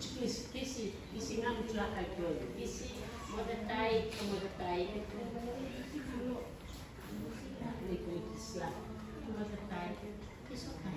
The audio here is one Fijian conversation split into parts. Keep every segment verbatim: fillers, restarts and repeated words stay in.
Kisi, kisi, kisi nga mutu laka i koi. Kisi, modatai, modatai. Kisi laka, modatai. Kisi laka.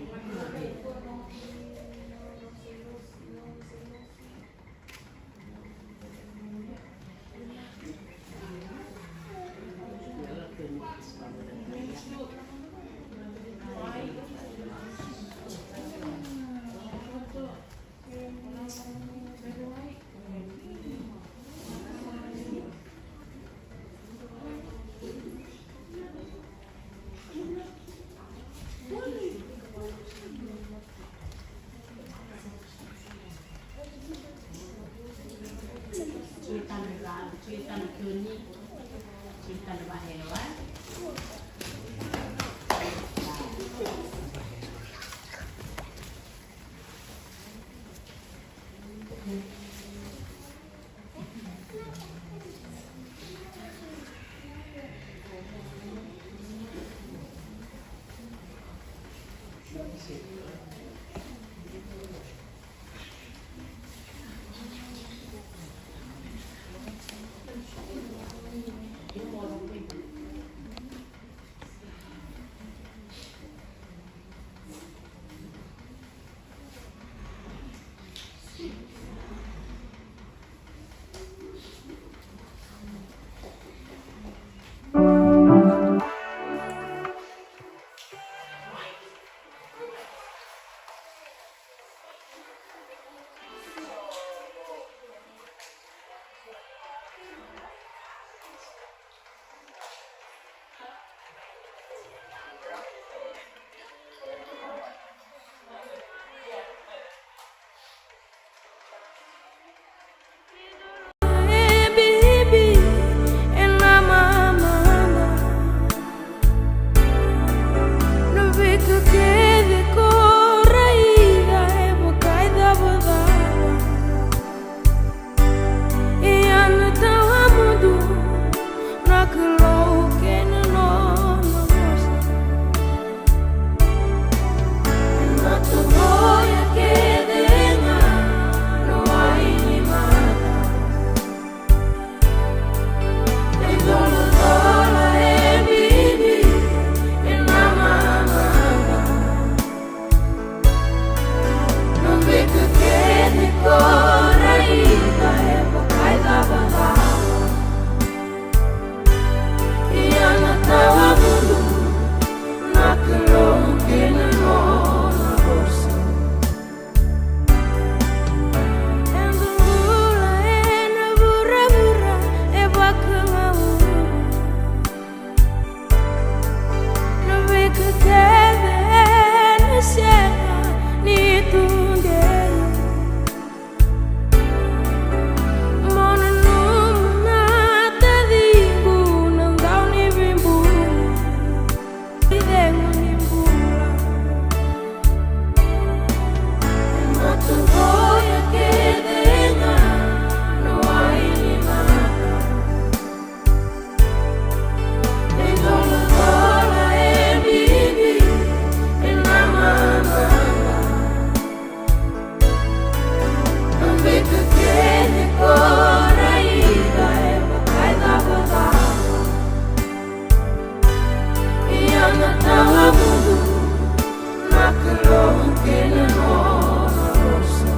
E bibi ena mamada. Na veika kece ko raica e vaka e cava cava. Ia na tawa mudu na Kalou kei na nona vosa. E mata voya kece ga na wai ni mata. E colacola e bibi ena mamada. Na veika kece ko raica e vaka e cava cava. Ia na tawa mudu na Kalou kei na nona vosa. E dodonu ena vuravura e vaka ga ulu. Na veika kece ena sega ni tudei. Mo nanuma na taciqu na dau ni veibulu. I cegu ni bula. E mata voya kece ga na wai ni mata. E colacola e bibi ena mamada. Na veika kece ko raica e vaka e cava cava. Ia na tawa mudu na Kalou kei na nona vosa.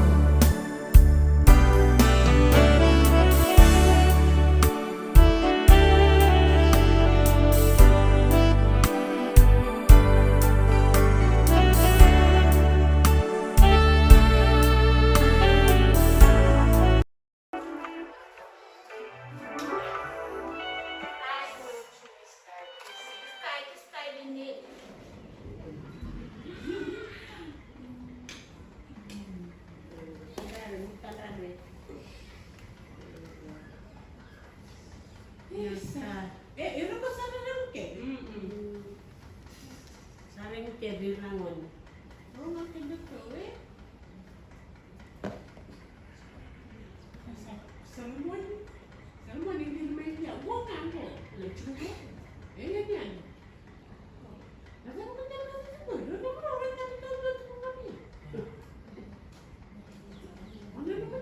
Isa. E, e rau sa rau ke? Mm-mm. Sa rau ke, rau na gone. Rau na ke, e? Sa, Solomoni. Solomoni, ni mai dia. Ua ka ko. Le chuko. E, e, e. Na ka ko, na ka ko. Rau na ko, rau na ko, rau na ko.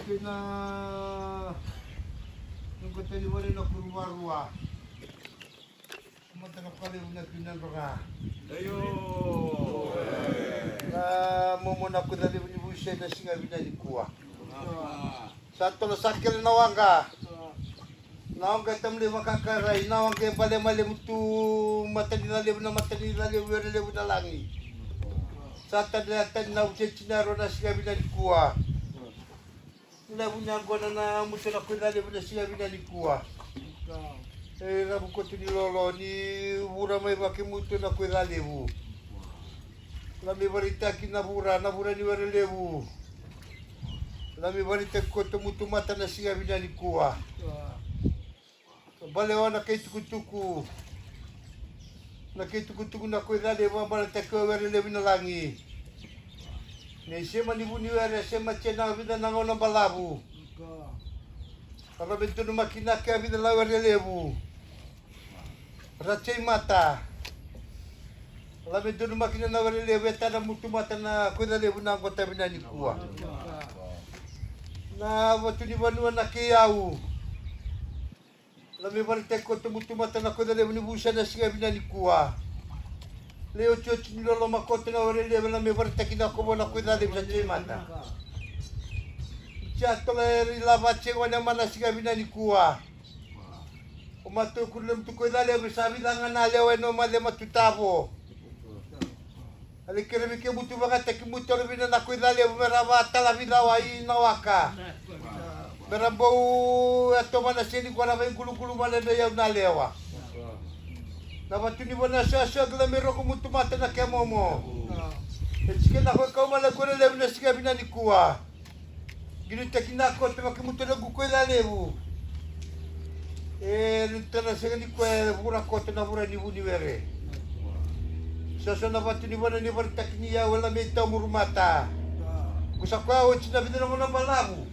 Na noqu tani vale na kuru varua. Mata na kalevu na kina droga. Aio. Na momo na kuca levu ni vuse na siga vina ni kua. Sa tola sa kele na waqa. Na waqa e tamulei vakakarai, na waqa e bale male mutu mata ni ca levu na mata ni ca levu were levu na lagi. Sa tadra tani na vuse tinaro na siga vina ni kua. Levu ni yaqona na mutu na kuica levu na siga vina ni kua. E ravu koto ni lolo ni vura mai vakimutu na kuica levu. Lami varitaki na vura, na vura ni were levu. Lami varitaki koto mutu mata na siga vina ni kua. Balewa na kai tukutuku. Na kai tukutuku na koi cale vabalataki o were levu na lagi. Nei sema ni vu ni were sema tia na vica na gauna balavu. Ra me donumaki na ke a vica na were levu. Ra tei mata. Ra me donumaki na were levu e tana mutu mata na koi cale vu na gota vina ni kua. Na vatu ni vanua na kei au. Lami varitaki koto mutu mata na koica levu ni vusa na siga vina ni kua. Lei otioti ni loloma koto na were levu lami varitaki na kovo na koica levu na tei mata. Tia tola eri lava tse gone mana siga vina ni kua. O matou kuru lemutu koica levu sa vica ga na lewa eno mace matu tavo. Ali kere vei kemutu vagataki mutu alo vina na koica levu me ra vatala vica wa i na waka. Me ra bau e tomana seni kua na vaigulugulu male me yau na lewa. Na vatu ni vona soasoa kila me roko mutu mata na ke momo. E tike na koe kau male kore levu na siga vina ni kua. Ginutaki na koto vaki mutu na gukoi la levu. E luta na sega ni koe vura koto na vura ni vu ni were. Soso na vatu ni vana ni varitaki ni yau e la mei taumuru mata. Kusa koya oti na vica na gona balavu.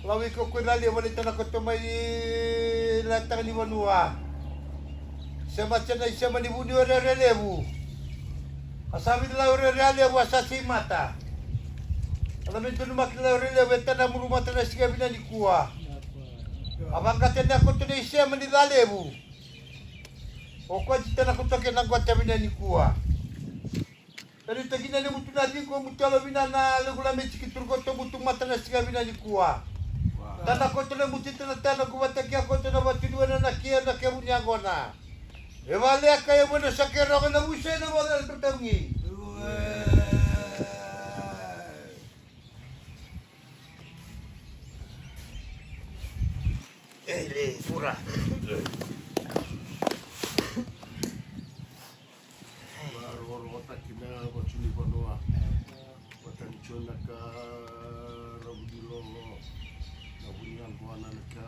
Lawi ko koe la levu na itana koto mai la taka ni vanua. Sema tena i sema ni vu ni were were levu. A sa vica la were were levu a sa sei mata. A la me donumaki la were levu e tana muru mata na siga vina ni kua. A vaqata ni a koto nei sema ni ca levu. O koya ti tana koto ke na gota vina ni kua. Tani takina ni mutu na tiko mutu alo vina na levu la me tiki turu koto mutu mata na siga vina ni kua. Tana koto na mutu tana tana kuvataki a koto na vatu ni wana na kia na kevu ni agona. E vale a kaya vana sa ke rogo na vuse na vale na tataungi. E le fura. Varorotaki na vatu ni vanua. Vata ni tio na ka ravu ni lolo. Na vu ni yaqona na ka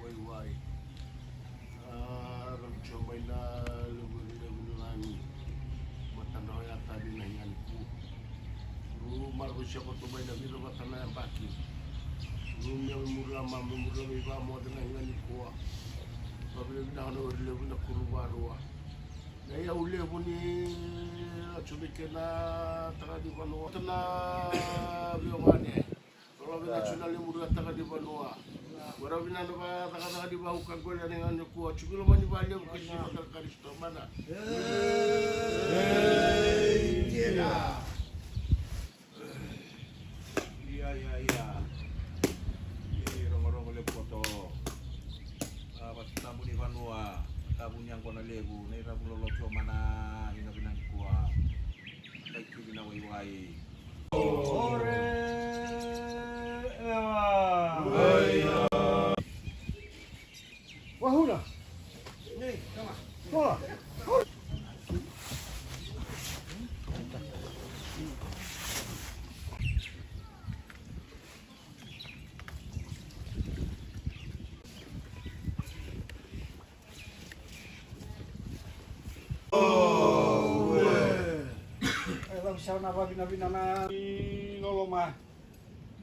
waiwai. A ravu tio mai na levu ni levu ni lagi. Matana o yatani na yaniku. Ru marusha koto mai na vica vata na yabaki. Ru mea me murila ma me murila me iva moce na yaniku. Vavila vinaka na wari levu na kuru varua. Na iyau levu ni a tsubi kei na taka ni vanua na veiwane. Kola vina tsu na lemuri a taka ni vanua. Kola vina na vacakacaka ni vauka gole ni gani kua tsubi loma ni valevu kei sino na Karisito mana. Ia, ia, ia. Ia, ia, rogorogo levu koto. A, vatu tabu ni vanua, tabu ni yaqona levu, na iravu loloto mana, ina vina ni kua. Kai kivi na waiwai. Ore, ewa. Wahula. Nei, kama. Kola. E lau sau na vavinavina na i loloma.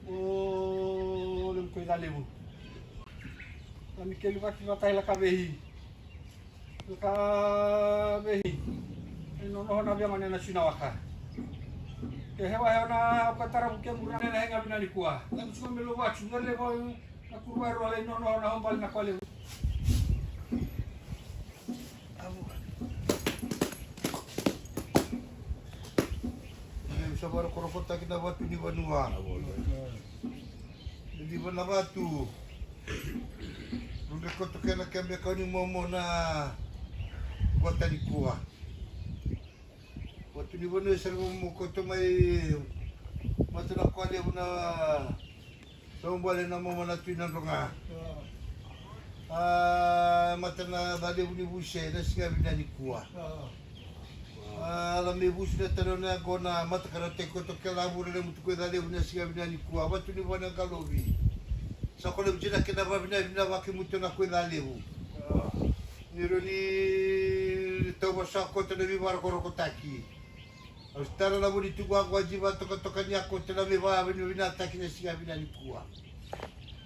O lemu koica levu. Lami keli vaki vatai laka vehi. Laka vehi. E nonoho na via mane na sui na waka. Ke hewa hewa na au ka taravu ke mura na hega vina nikua. Na kusuka me lo vacu na levo na kurva ro le no no na hombal na kwa levu. Ave sa vara korokotaki na vatu ni vanua. Ni vana vatu. Rudre koto kena kebe kau ni momo na vata nikua. Vatu ni vanua e sara momo koto mai mata na kwa levu na Sa ubale na mama na tui na droga. A mata na ca levu ni vuse na siga vina nikua. A la me vusu na tano na yaqona mata kara teko to kela vure na mutu ko ca levu na siga vina nikua. Vatu ni vana qalovi. Sa kole vujina kena vavina vina vaki mutu na ko ca levu. Ni roni tau vasa kota na vivara korokotaki. Au sitara na vuni tuku ako a jiva tokatoka ni ako tena me vavinavinataki na siga vina nikua.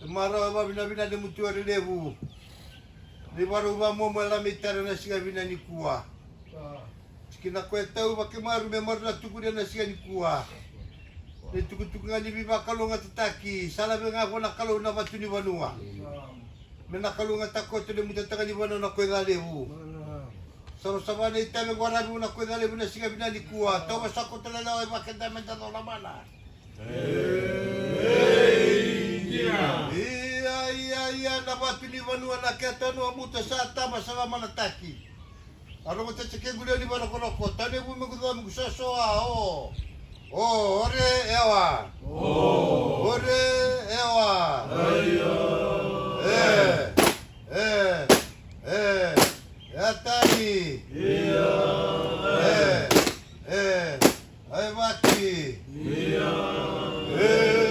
E marau e vavinavina ni mutu e relevu. Ni varau vamomo e la me itara na siga vina nikua. Tikina koe tau vakemaru me maru na tukuria na siga nikua. Ni tukutuku ga ni vivakalougatataki sa lave ga vua na Kalou na vatu ni vanua. Me na kalougata koto ni mutataka ni vanua na koe ca levu. Saro sa vana itavi qo ravi na koe ca levu na siga vina nikua. Tau vasa koto na lewa e vakeda me da cola mana. Ia ia ia na vatu ni vanua na keta nua muta sa tama sa vamanataki. A rogo tete ke guleo ni vanokonoko tane vu me gucua me gusosoa o o ore ewa. O ore ewa. E e e e atani. E e e aivaki. E e e.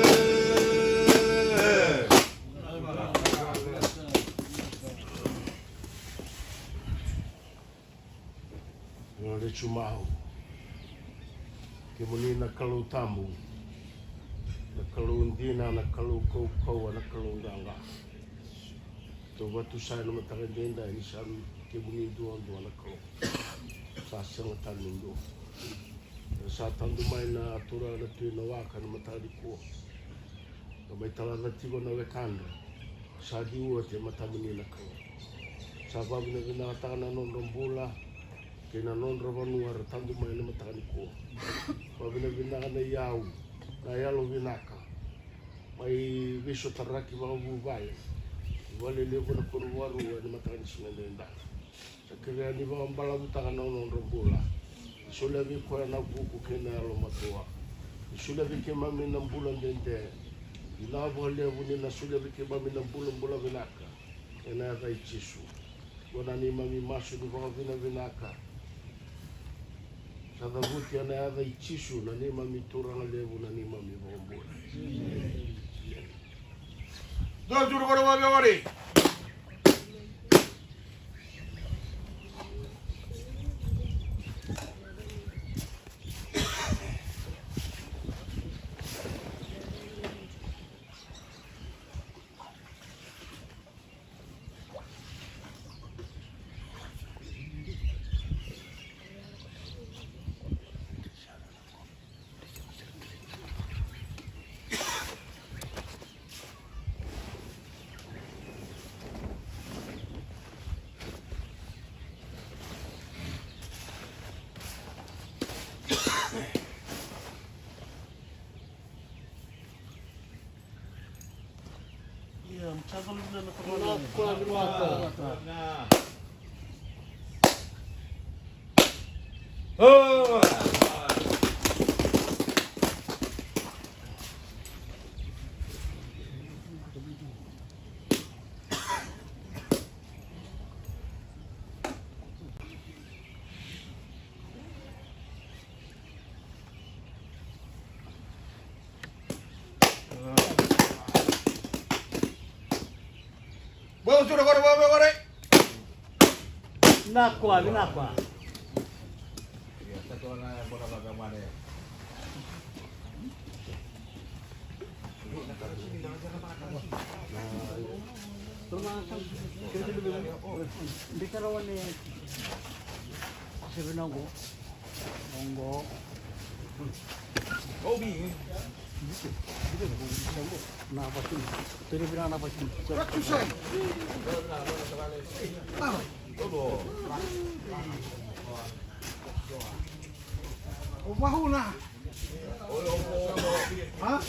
Lord, it's you mau. Kemuni na Kalou tabu, na Kalou dina, na Kalou kaukauwa, na Kalou qaqa. Tou vatusa ena mataka edaidai ni sa kemuni duadua na Kalou. Sa sega tale ni dua. Era sa tadu mai na turaga na tui na waka na mataka nikua. Ka mai talaca tiko na wekadra sa liu oti e matamuni na Kalou. Sa vavinavinakataka na nodra bula kei na nodra vanua ra tadu mai na mataka nikua. Vavinavinaka na iyau na yalo vinaka mai veisotaraki vakavuvale. Vale levu na koro varua ena mataka ni siga edaidai. Sa kerea ni vakabalavutaka na nodra bula. Solia vei koya na vuku kei na yalomatua. Ni solia vei keimami na bula dede. Vinaka vakalevu ni na solia vei keimami na bulabula vinaka. Ena yaca i Jisu. Qo na neimami masu ni vakavinavinaka. Sa cavuti ena yaca i Jisu na neimami Turaga levu na neimami vakabula. Amen. Dou tu na koro vaveware. Bau sura kore, bau kore. Vinaka, vinaka. O Vahuna. Ha?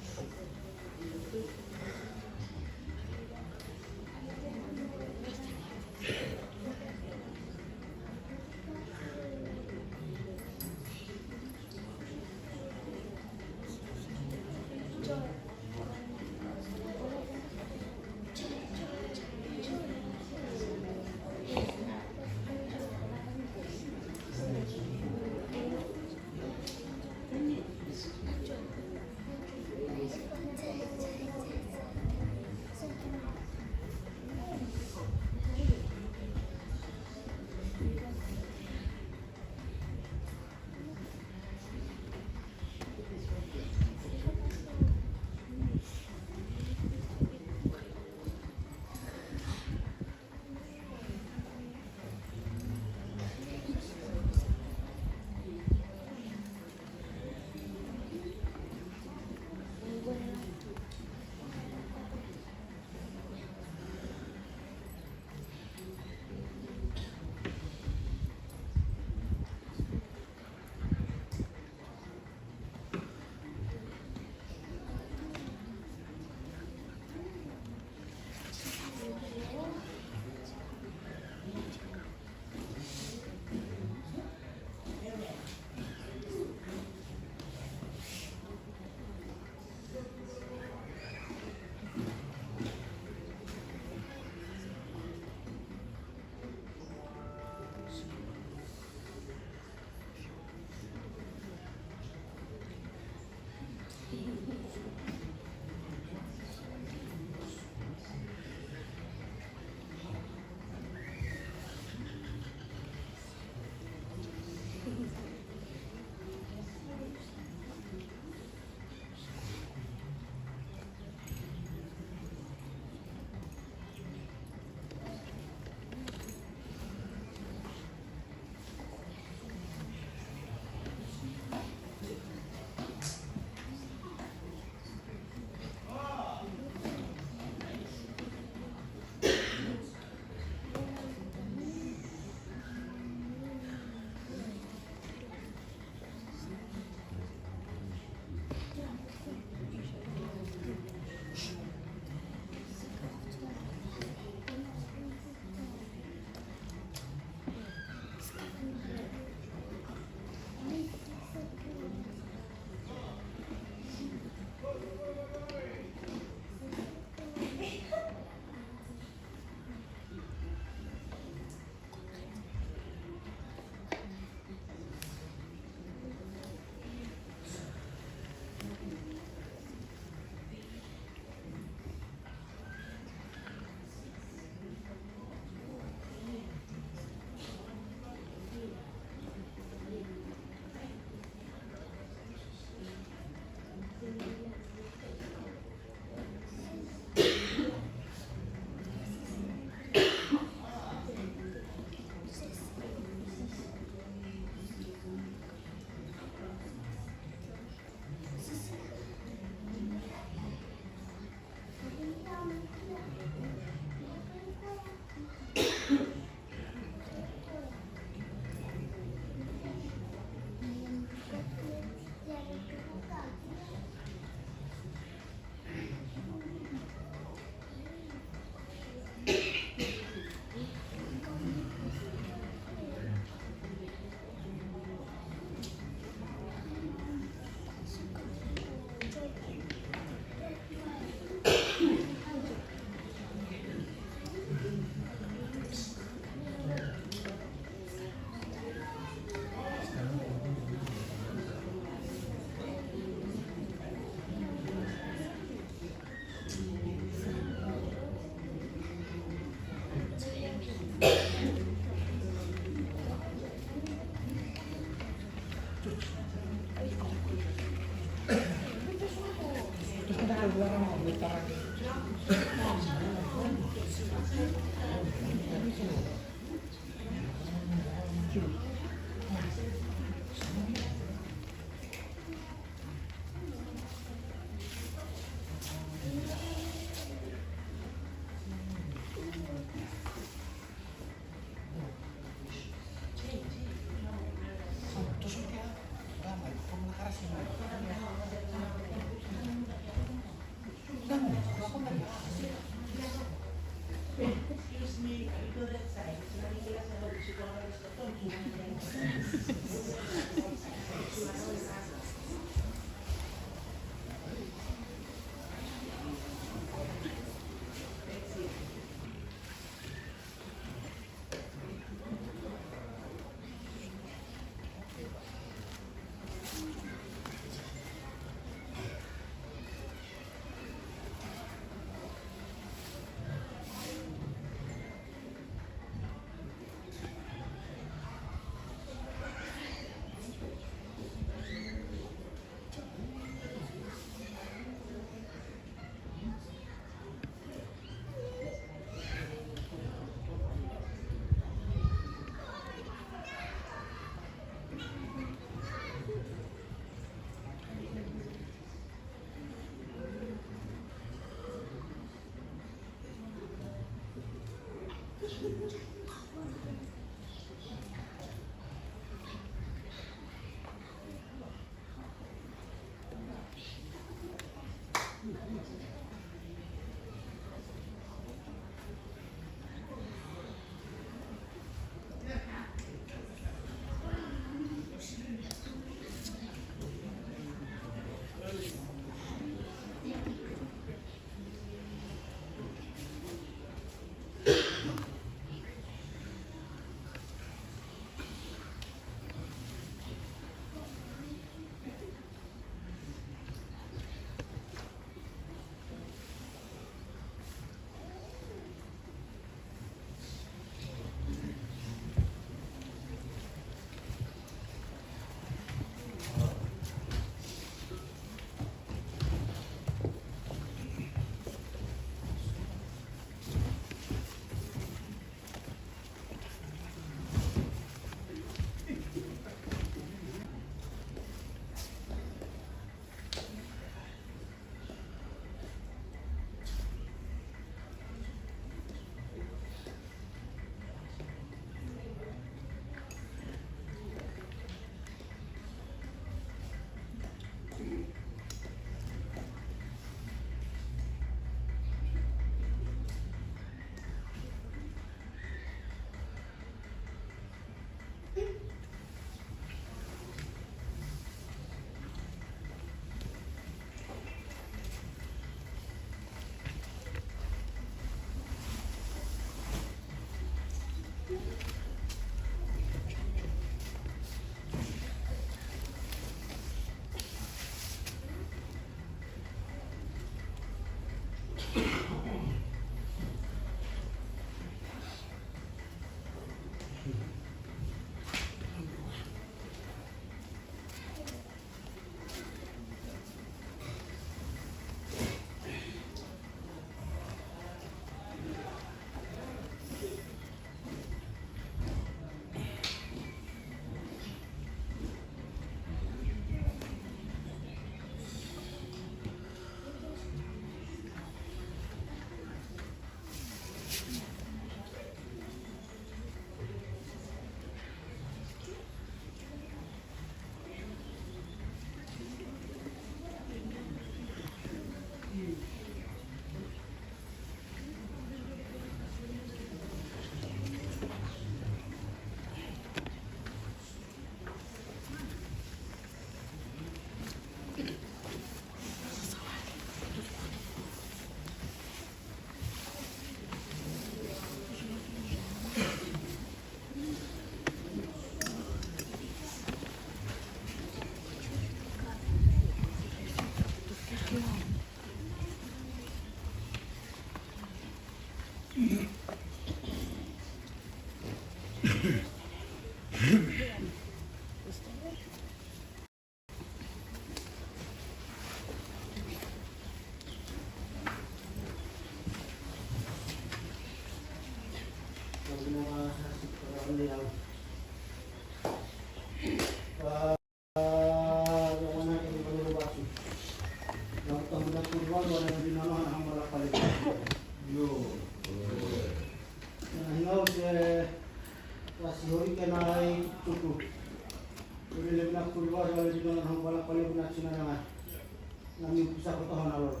Na miu kusa ko toho na lolo.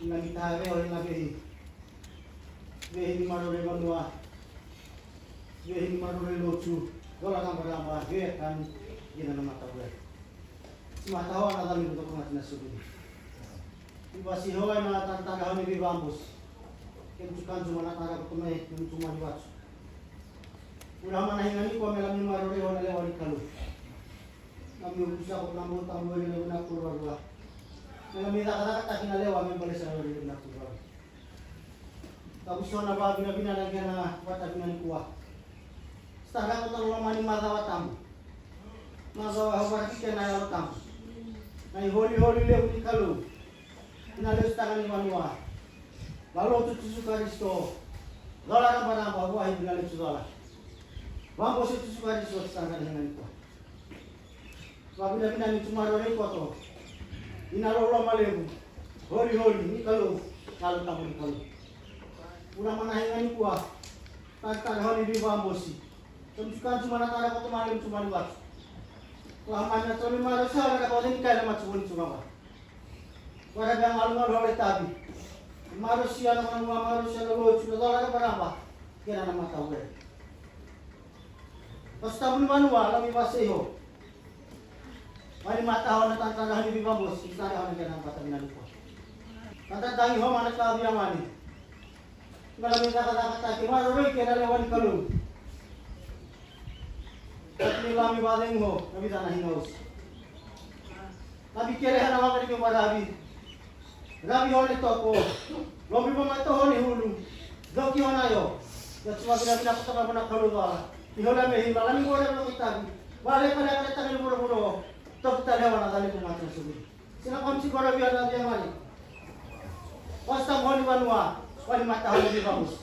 Na mi tave o ina vei. Vei ni maroroi vanua. Vei ni maroroi lotu. Dola kamba kamba vei kani. Ina na mata vei. Mata hoa na dali buto kona tina sukuni. Iba si hoa na tantara honi vei vambos. Kem tu kanju mana tara ko tome kem tu mani vatu. Ura mana hinga ni ko mela mi maroroi hona lewa ni kalu. Na miu kusa ko na mo tamu ori lewa na kurarua. Mela mi daka daka taki na lewa me balesa ori lewa na kurarua. Tabu so na vavinavina na kena vata vina ni kua. Stara ko talo loma ni macawa tamu. Macawa hau vara kike na yalo tamu. Na i holi holi levu ni kalu. Ina lesu taka ni vanua. Valotu Jisu Karisto. Dola ramba ramba vua hivina lesu dola. Vambosi Jisu Karisto stara ni hanga ni kua. Vavinavina ni tumaro rei koto. Ina loloma levu. Holi holi ni Kalou. Kalou tabu ni Kalou. Ura mana hei gani kua. Tari tari holi vi vambosi. Tom tukan tumana tara koto male tumani vatu. Kua hamani na toli maro sa ora koto ni kaila matu voni tumava. Ora via malu malu hole tabi. Maro sia na manua maro sia na lotu na dola na baraba. Kena na mata ue. Pastor Vunivanua, lami vasei ho. Mai mata hona tantara hani viva bosi, tantara hona kena mata mina ni ko. Tantara tangi ho mana ka via mani. Ngala mi caka caka taki maroroi kena lewa ni Kalou. Taki ni lami vacegu ho, na vica na hina osi. Lami kele hana waka ni ke maravi. Ravi hole toko. Lobi mama to hole hulu. Doki hona yo. Ya tuma vina vina kutaka vana kalu vala. Ni hole me hima lani ngore vana kitavi. Vale kale kale tanga ni vura vura. Toki tale wana dali kumata subi. Sina kamsi kora via na via mani. Wasta moni vanua. Wani mata hole ni vamus.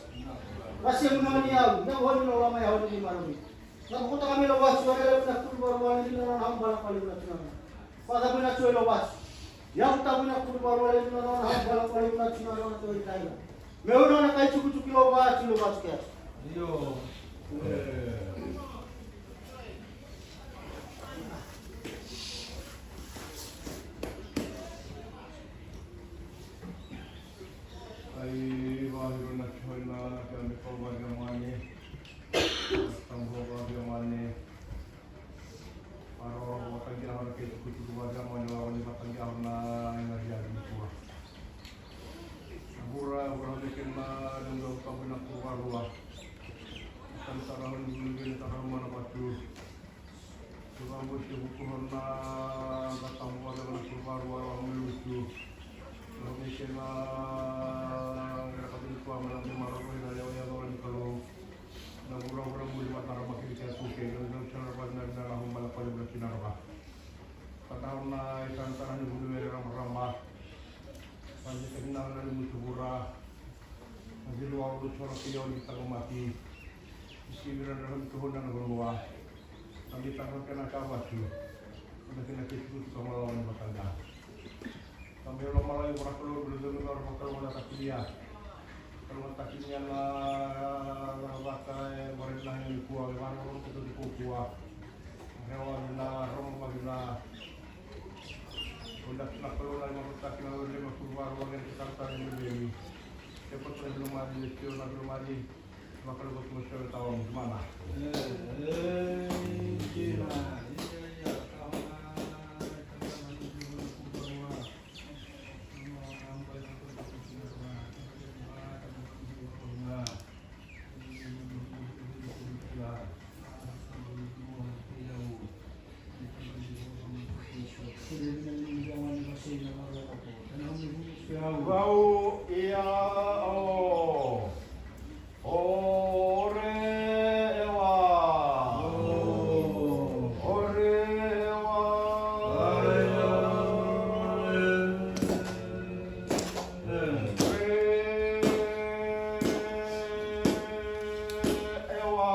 Wasi muna mani yau. Na hole no lama ya hole ni marobi. Na kutaka milo wasu wale na kulu vara wale ni na hambala kale vana tunana. Father, bring us to your words. Yang tabu na kuru baru wale na nona hau bala wale na tina nona to itaila. Me uro na kai tuku tuku lo ba tulo ba tuke. Io. Ai ba uro na choi na na ka me ko ba ga mane. Tambo ba ga mane. Aro vakagia hona kei tukutuku vakagia moni lavo ni vakagia hona ina ria ni kua. Na vura vura ni kena ni ndo kabu na kua rua. Kan sara honi vulu vini sara honi mana vatu. Kua mo se vuku hona ka tamu vakagia hona kua rua la mo lutu. Honi kena ngira kabili kua mana ni mara rua ina lewa ya vakagia ni Kalou. Na vuravura muri matara makiri kei a tu kei na na na na na na na hau mala pale vula kina rava. Patau na i sana tara ni vulu vere rama rama. Pale kei na na ni mutu vura. Na vilu au lu sora kei au ni takamaki. Isi vira na na mutu hona na vanua. Kami tara kena ka vatu. Kami kena kei tukutuku ka malawa ni mataqali. Kami lomalagi vakakalou, vakakalou, vakakalou na takinia. Kalou na takinia na vaka e varenagi ni kua, e vakarorogo koto ni kua. Rewa ni na rogo vagi na. Kua na kina kalou na lima kotaki na lima kuru vakarua kei na kitaka tani ni veli. E koto na vilomali, e tio na vilomali. Vau ia o. Ore e wa. Ore e wa. Ore e wa.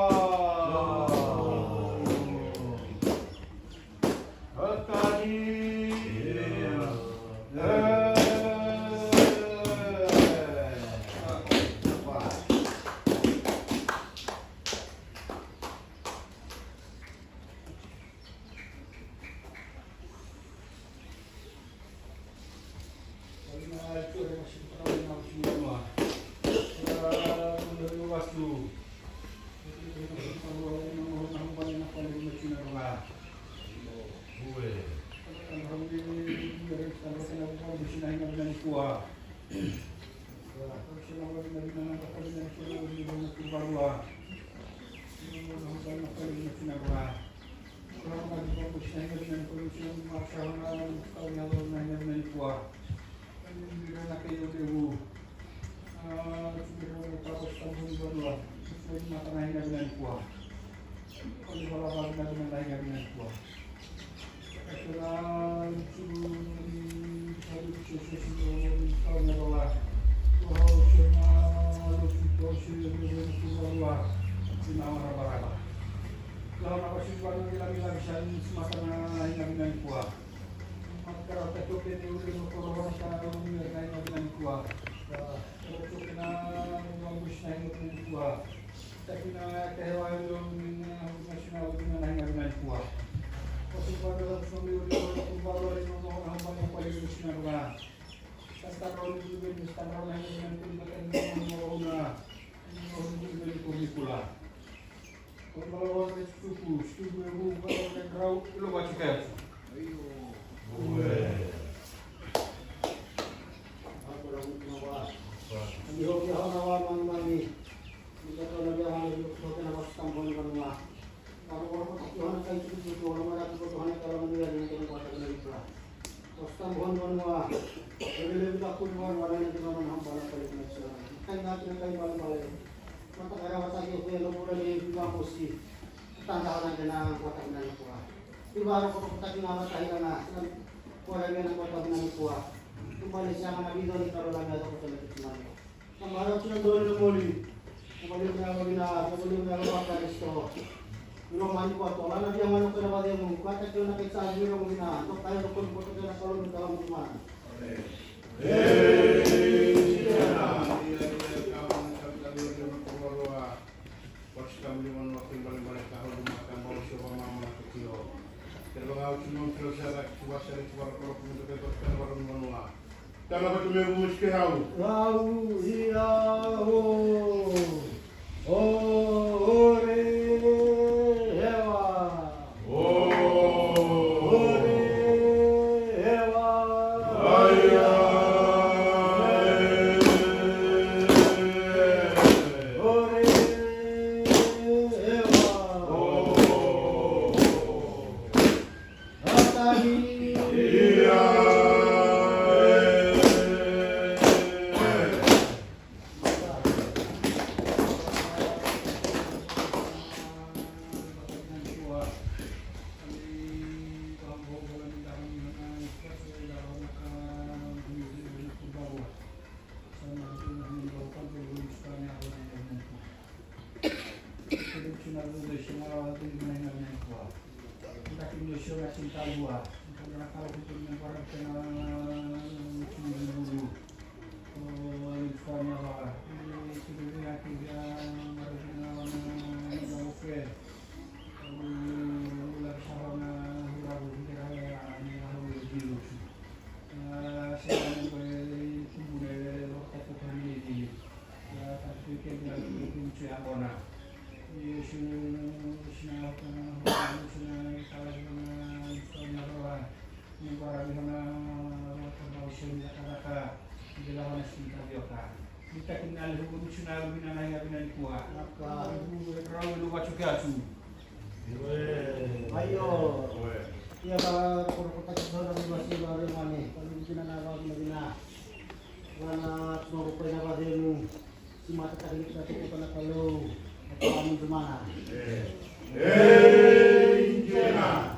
Au ia o. O ore ewa. O ore ewa. Aia. Ore ewa. O. Atani. Ia. Aio. Ia ka rokorokotaki sara na vasi na vemane, ka luvu kina na vavinavinaka. Vana tinogo pai na vacegu. Simatataki ni katukuta na Kalou na Tama ni Jumana. Ei, Jena.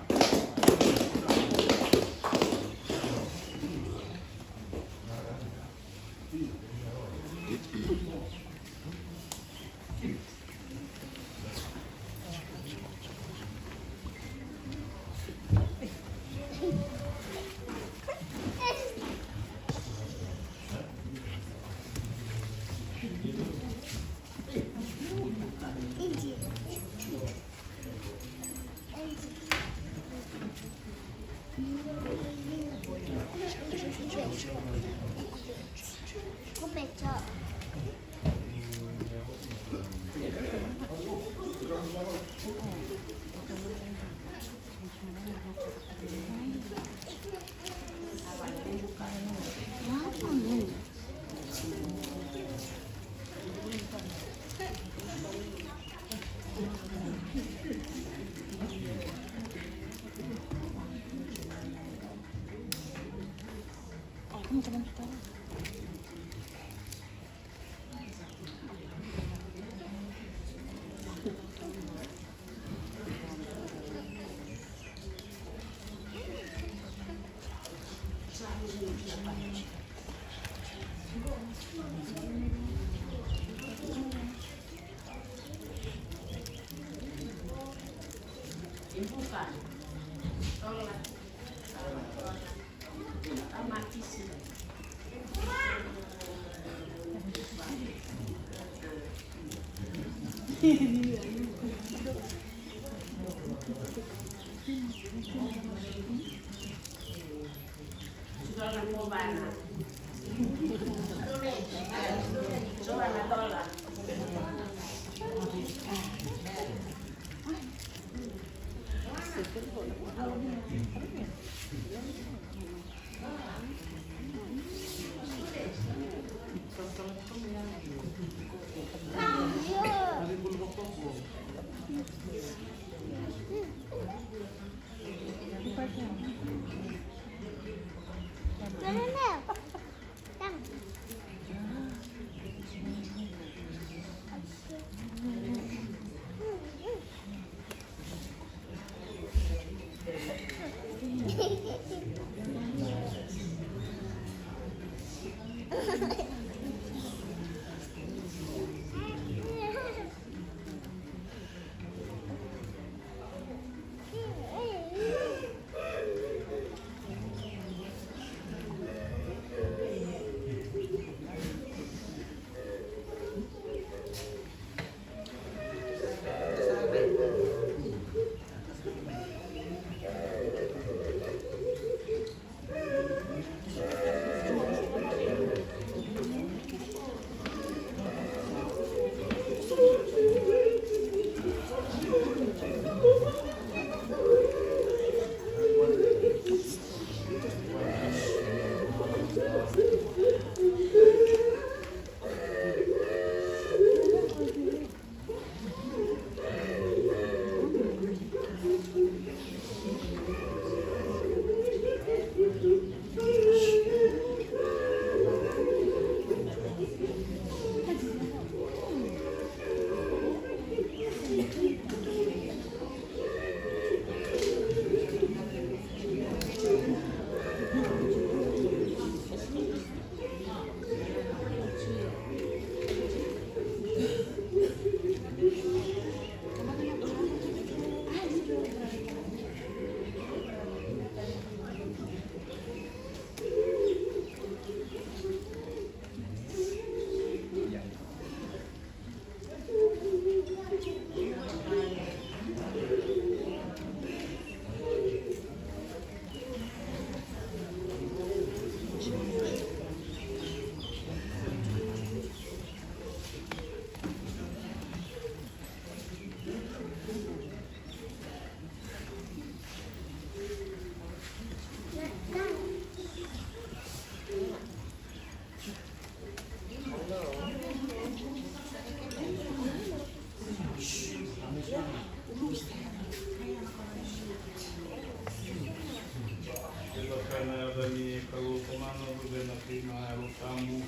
Ena yaca ni Kalou Tamana, Luvena kei na Yalo Tabu.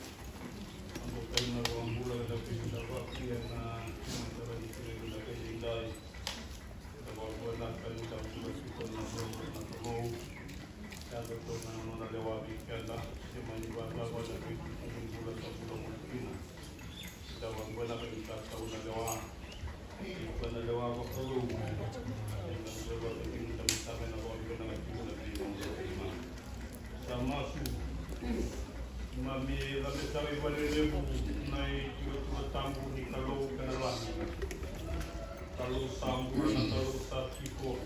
Noda Tamai vakabula, da vakavinavinaka ena mataka ni siga vinaka edaidai. Da vakavinavinaka ni da bula tiko ena loma ni Kalou. Sa yaco na nona lewa vei keda, se mani vakacava na veitutu ni bula sa bula mai kina. Da vakavinavinaka ni da tau na lewa. Iko na lewa vakalou. Eda na lewa vata kei na Tamai Tabu, ena vakavinavinaka tiko na veivanua. Sa masu. Keimami cabe sara i valelevu na itikotiko tabu ni Kalou kei na lami. Kalou sa bula, na Kalou sa tiko.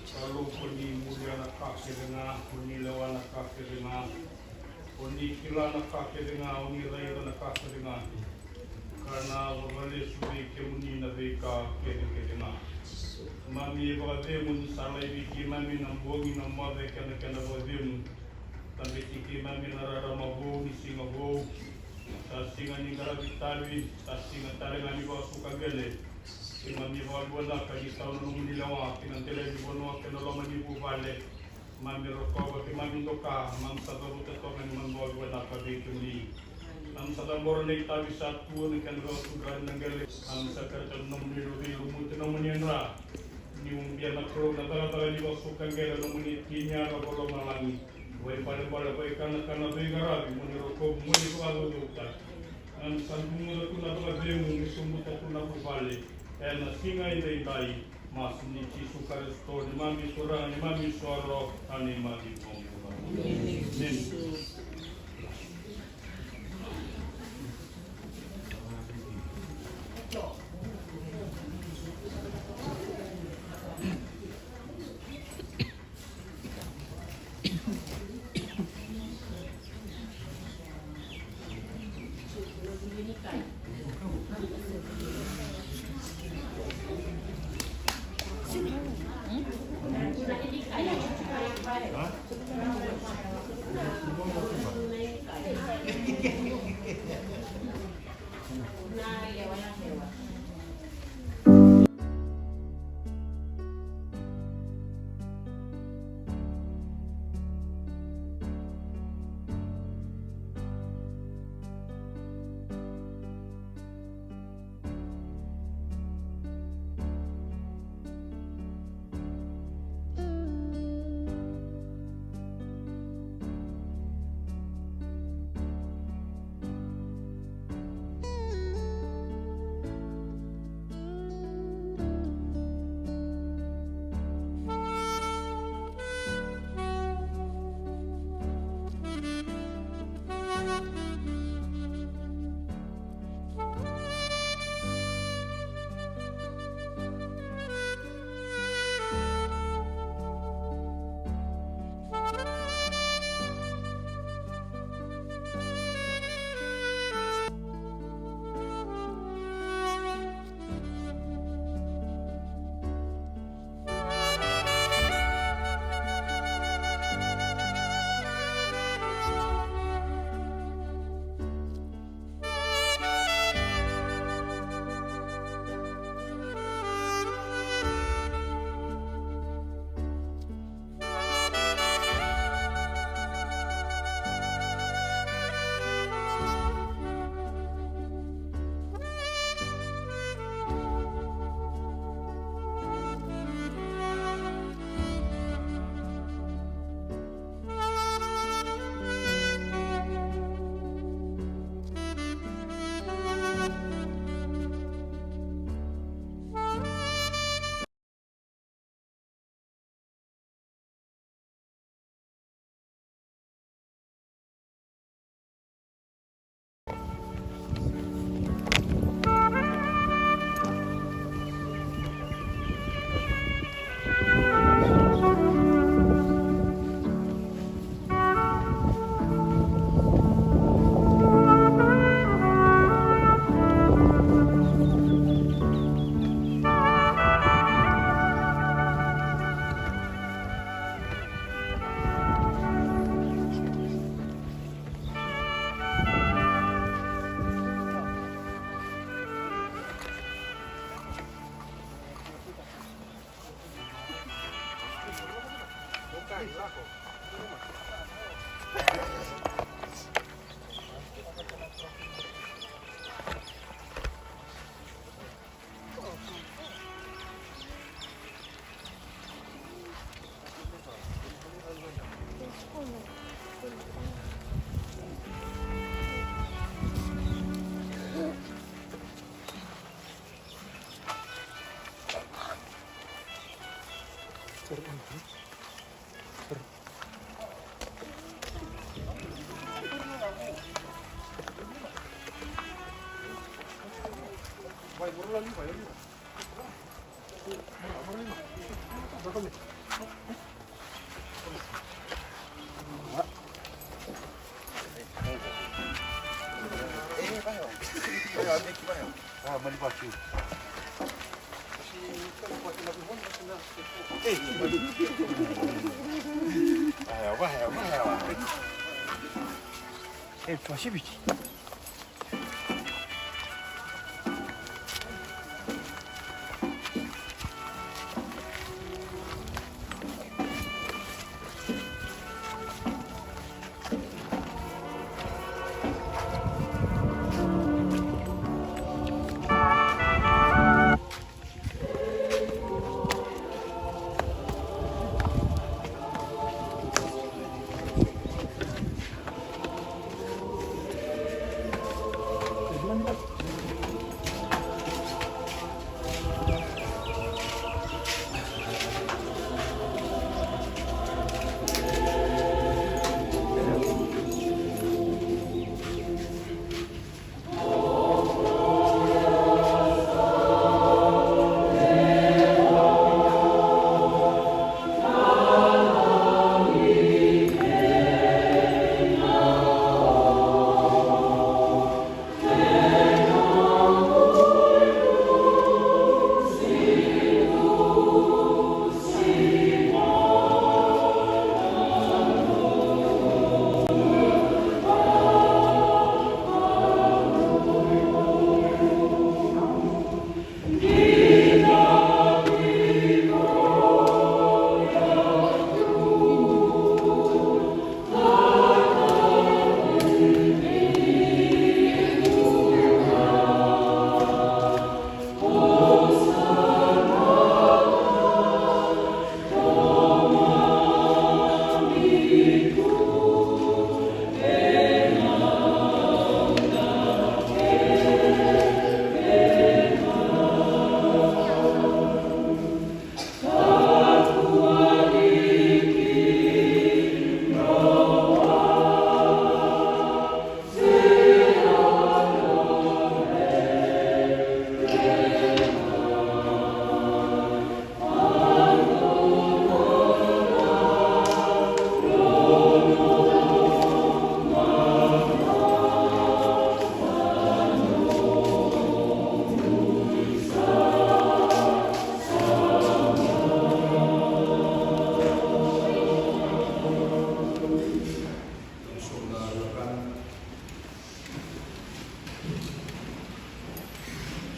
Sa Kalou, ko ni muria na ka kece ga, ko ni lewa na ka kece ga, ko ni kila na ka kece ga, ko ni raica na ka kece ga. Ka na vakalesui vei kemuni na veika kece kece ga. Keimami vakacegu ni sa laivi keimami na bogi, na moce kei na kena vakacegu. Tabeti keimami na rarama vou ni siga vou. Sa siga ni qaravi tavi, sa siga tale ga ni vakasuka qele. Keimami vakavinavinaka ni tau na nomuni lewa ki na dela ni vanua kei na loma ni vuvale. Keimami rokova, keimami doka, keimami sa cavuta toka ni keimami vakavinavinaka vei kemuni. Keimami sa cabora na itavi sa tu ena kena vakasuka na qele. Keimami sa kerea na nomuni lumuti na nomuni dra. Ni ubia na Kalou na cakacaka ni vakasuka qele, na nomuni tini yara vakalomalagi. Vakaibalebale, vakaikanakana, veiqaravi, mo ni rokovi, mo ni vakacaucautaki. Keimami sa duguca tu na vakacegu, ni sobuta tu na vuvale ena siga edaidai. Masu ni Jisu Karisito, neimami Turaga, neimami isoro, ka neimami iVakabula. Emeni.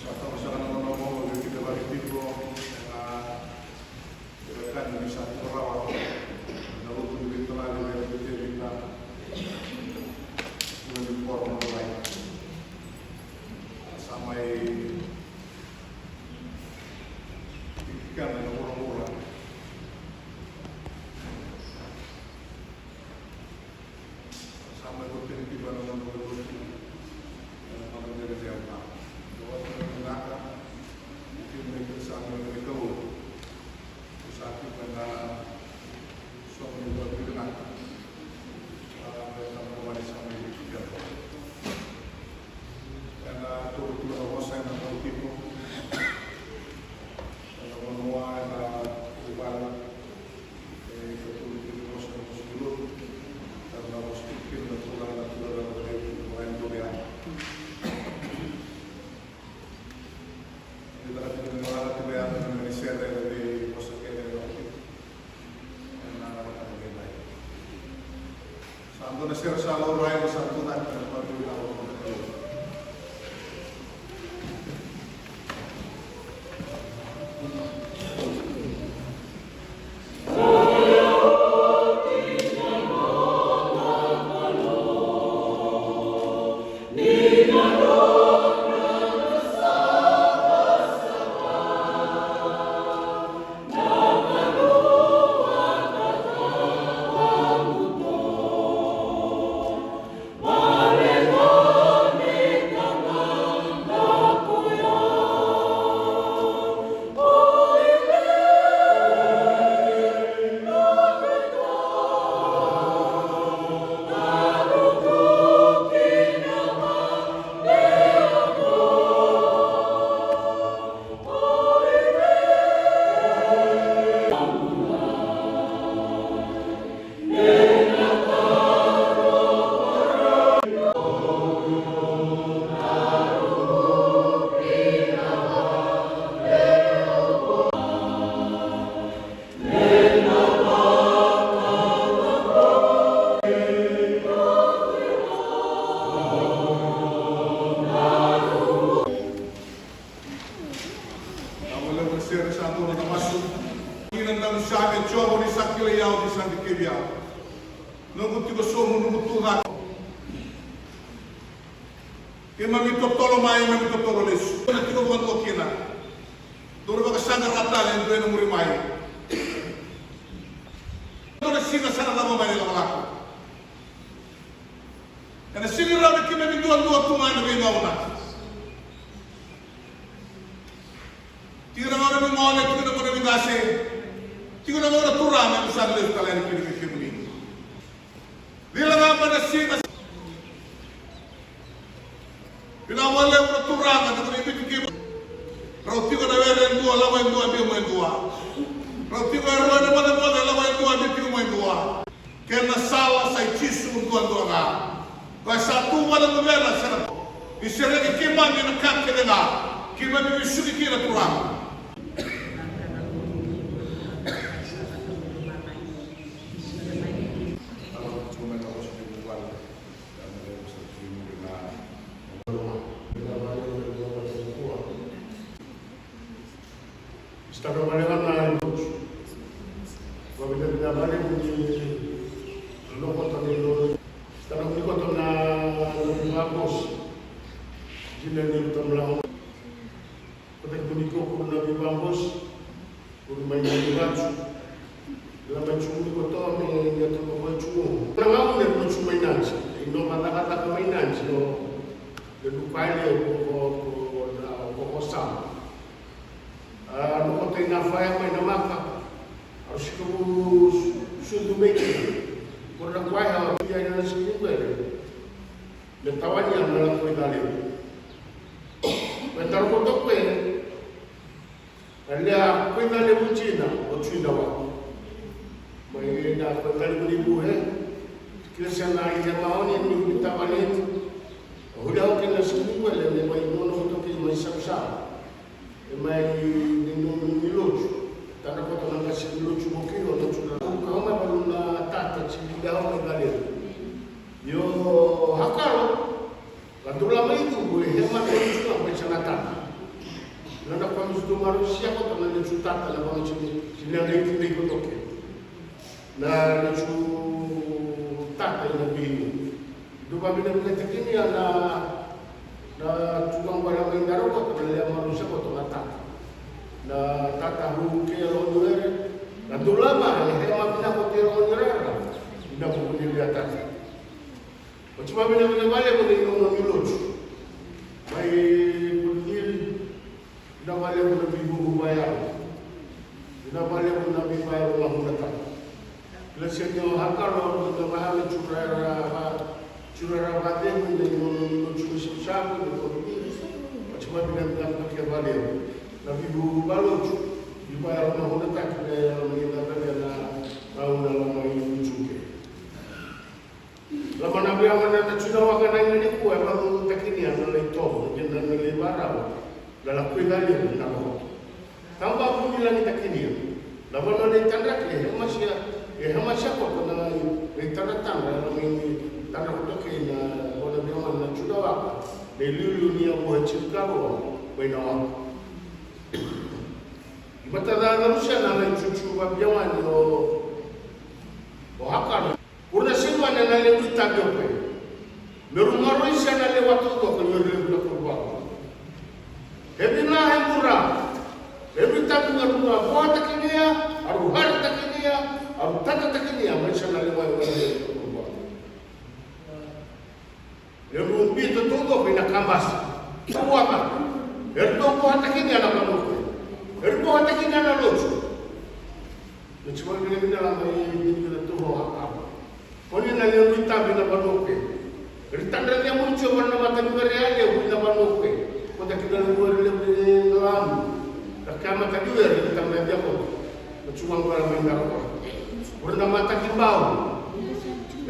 Sa tau saka na nona momo vei keda vaka tiko ena veiwekani ni sa tiko rawa na lotu ni veitalanoa vei Tevita. Ua ni koro na lai sa mai tikana na vuravura. Sa mai votani tiko na noda lotu ena noda cecere. Sa votani vinaka tiko na itavi sa mai vei Kalou. Sa tiko na soqo ni vakavinaka. Sa mai na vale sa mai vei tiko. Ena tolu tiko na vosa ena tolu tiko. Ena vanua, ena vuvale. Sa dua na sere sa laurai, sa dua na ka. Noqu tiko sobu, noqu tu cake. Keimami totolo mai, keimami totolo lesu. Na tiko vakadua kina. Dou na vakasaqara tale e dua ena muri mai. Dou na siga sa na cava mai na ilakolako. Ena sega ni rawa ni keimami duadua tu ga ena veigauna. Tiko na gauna ni gone, tiko na gauna ni qase, tiko na gauna turaga, me sa lesu tale yani kina vei kemuni. Cila ga mai na siga. Vinaka vakalevu na turaga, tiko na Viti kina. Rau tiko na were e dua, lako e dua, biu mai e dua. Rau tiko e rua ena mocemoce, lako e dua, biu tiko mai e dua. Kena sala sa i Jisu duadua ga. Koya sa tu vua na Luvena, sa na ni sereki keimami na ka kece ga. Keimami vesuki kina Turaga. Sitaka vale ga na lotu. Vavinavinaka vale ni lokoto ni lotu. Sitaka ni koto na lotu na bosi. Jina ni tamla. Kota ki kuni koko na vivabosi. Kuni mai na vivatu. La mai tsumu ni koto me ni atomo ko tsumu. Na gamu ne ko tsumu mai nanji. Ino ma na kata mai nanji no. Le lukale ko ko ko na ko ko sama. A, no kota ina faya mai na maka. A, sika vu sudu mai kina. Ko na kwai a, ia ina sika ni kwele. Me tawani a mala koi dale. Me taro ko tokwe. A lea koi dale vutina, o tui dawa. Mai na koi dale vuni vuhe. Kila sana i le maoni ni vuni tawani. Hula o kena sika ni kwele, me mai nono ko toki mai sausau. E mai ni nonu ni lotu. Tana koto na kasi ni lotu mo kilo, na tuna. Ka o mai valu na tata, ti ki dao mai gale. Io, hakalo. Ka dula mai tu, e hema ko ni tuna, mai sana tata. Na na kwa mtu maru siya koto, na ni tu tata, na kwa mtu ni, ti na na iti na iko toke. Na, na tu tata, ina bini. Dua vavinavinaka tiko ni a na, na tuka qo na mai daro koto na lea marusa koto na tata. Na tata hu ke ro ni were. Na dula ma, e he ma vina koto ro ni rara. Ina ko ni lea tata. Oti vavinavinaka vale ko ni nono ni lotu. Mai ko ni Vinaka vakalevu na veivuvu vayalo. Vinaka vakalevu na veivayalo na hunataka. Kila sega ni o hakalo na vayalo na cura era va, cura era vacegu na inono ni lotu ni savusavu ni komiti. Oti vavinavinaka vakalevu na veivuvu valotu. Ni vayalo na hunataka me yalo na ina vale na gauna lama i Juke. Lama na veiyago na na tuna waka na ina nikua e valu takinia na lai tovo, na na lai varau, na na kui na liu na rohoto. Tau vavu ni lagi takinia. Na vanu na itadraki e hemasia, e hemasia koto na na itadratadra, na mai ni tadra koto kei na vanu na veiyago na tuna waka, na iliuliu ni yavu e tinikarua mai na waka. I mata ca na rusia na lai cucu vaveiyago ni o, o hakana. Ura na sinuane na levu i tabi o koya. Me ru maroi sena lewa taucoko ni o levu na kuruvako. E vina e mura. Levu i tabi me ru na voatakinia, a ru haritakinia, a ru tadatakinia mai sena lewa e levu na kuruvako. E ru bita taucoko ina kabasi. Vuaka. E ru dau voatakinia na vanua. E ru voatakinia na lotu. Ni tiko vinavinaka mai ni vina tu ho hakava. Koni na levu i tavi na vanua ke. Ri tadra ni a muri tio vana na mata ni vere a levu i na vanua ke. Kota ki na levu vere levu i na lamu. Ka kea mata ni vere ni tadra ni a koto. Na tiko vana mai na roko. Kura na mata ki bau.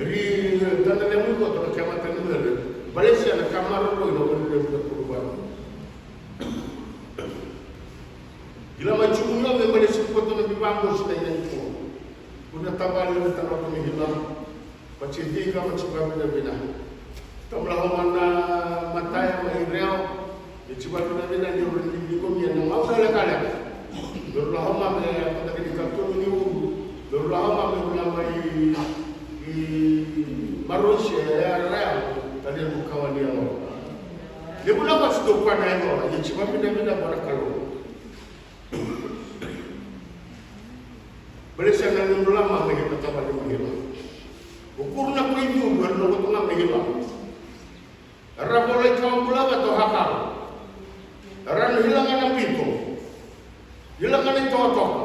Ri tadra ni a muri koto ka kea mata ni vere. Valesia na kamara roi na vere levu na kuru vana. Kila mai tsumu ni ove mai na siku koto na vivaqosi na ina ni tua. Kuna tavale na tanoto ni hila. Pati e dika pati vavinavinaka. Tamulahoma na mataya mai reo. E ti vavinavinaka ni uri ni vikomia na gauna lekaleka. Dorulahoma me kotaki ni katolu ni uru. Dorulahoma me ula mai i Marosi e yarayara, tale na kawa ni yalo. Levu na wati dou kua na yalo, ia tsi vavinavina vua na Kalou. Baleta na nomu lama me kena tavale mai hila. O kuru na koi viu, era na voto ga mai hila. Era volai kawa bula vata o Hakaro. Era na hila ga na bito. Hila ga na itokatoka.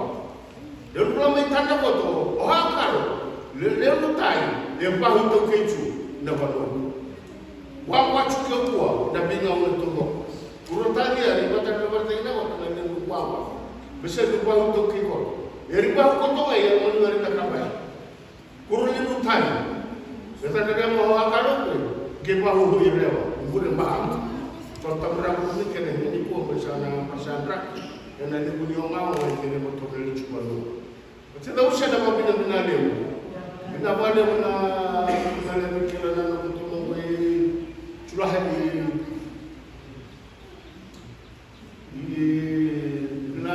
Levu na bula mai tana voto o Hakaro. Le, levu na tai, le vahu tau kei tu na vanua. Wawa tu ke kua, na vinau na toko. Kuro tagi a, i vata na vata i na vata na levu wawa. Bese ni wawa to ki ko. E ri wawa ko to e, e mo ni na kabai. Kuro ni no tai. Bese na kemo wa karo ko. Ke wawa ho i rewa. Ngure ma. To tamra ko ni kene ni ko bese na masandra. Ena ni ko ni o ma o kene mo to ni chupa no. Oti na usia na vavinavinalevu. Vinavalevu na, na levu kila na nomu tumu i Julai. I, i, na,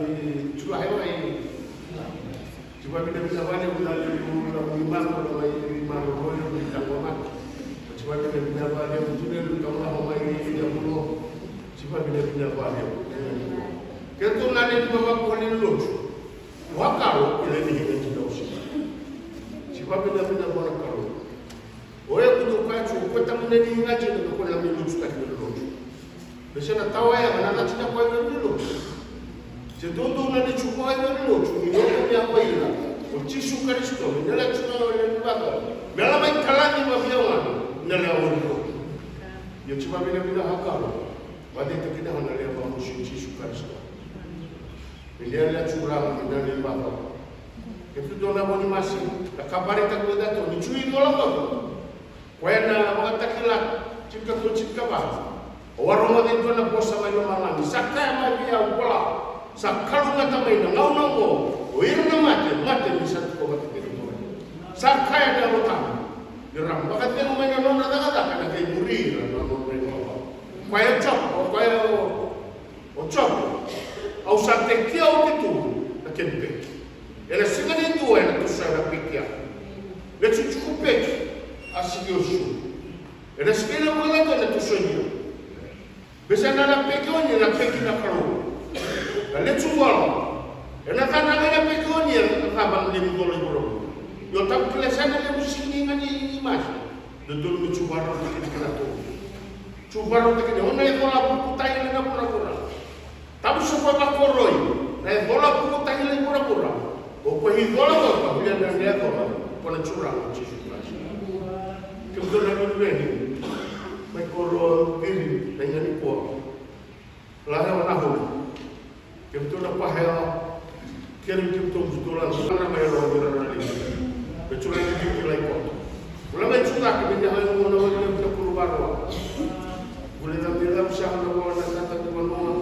i Julai wa i. Oti vavinavinavalevu na levu na vimaro na mai vimaro roi na i takomaki. Oti vavinavinavalevu tu na levu takomaki mai i Avulo. Oti vavinavinavalevu. Keitou na levu vavakoli lotu. Wa karo, e le ni hina ki na usi. Oti vavinavinavalevu na Kalou. O e kutu kaya tu, ko tamu na ni hina ki na ko na mi lotu taki na lotu. Bese na tawa ya, na na tina ko e na ni lotu. Se dodou na ni tu ko e na ni lotu, ni lotu ni a ko ina. O Jisu Karisito, ni na tu na o ni vaka. Me la mai kala ni ma via wana, na le a wani lotu. Ia oti vavinavinavalevu na Kalou. Vade te kina na le a vaka o Jisu Karisito. Ni le a le a tu ra, ni na le vaka. Ke tu dona mo ni masi, na kabari ta ko da to, ni tu i dola ko. Koya na Vakatakila, tinikato, tinikava. O a rogoca e dua na vosa mai lomalagi, sa kaya mai vei au, vola, sa kalougata mai na gauna oqo, o ira na mate, mate ni sa tiko vata kei na Turaga. Sa kaya na Yalo Tabu, ni ra vakacegu mai na nodra cakacaka na qai muri ira na nodra ivalavala. Koya o Jope, o koya o O Jope, au sa tekia oti tu na kemu peki. Ena siga ni dua ena toso ena peki ya. Na tsutsukupeki peki a siki o su. Ena siga ni dua ena toso ia. Bese na na peki oni ena peki na Kalou. Na letu wala. Ena cana ga na peki oni ena cava na levu dola i voro. Io tabu kila sa na levu siki ni ga ni masi. Dodonu me tsu varau na kena kena tou. Tsu varau na kena, o na e cola vuku tai na vuravura. Tabu sa koya vakoroi, na e cola vuku tai na vuravura. O koya i cola koya, ka vulia na e cola, ko na Turaga o Jisu Karisito. Kemudou na luveni, mai koro viri, na iga ni koa. Lahewa na hulu. Kemudou na pahewa. Kere kemudou kudou la. Sara mai ro ni rara ni. Kemudou na kiki lai koto. Kula mai tu na kemudou na hulu na wale na kuru varua. Kule na mira sa na wale na tata ni vanua.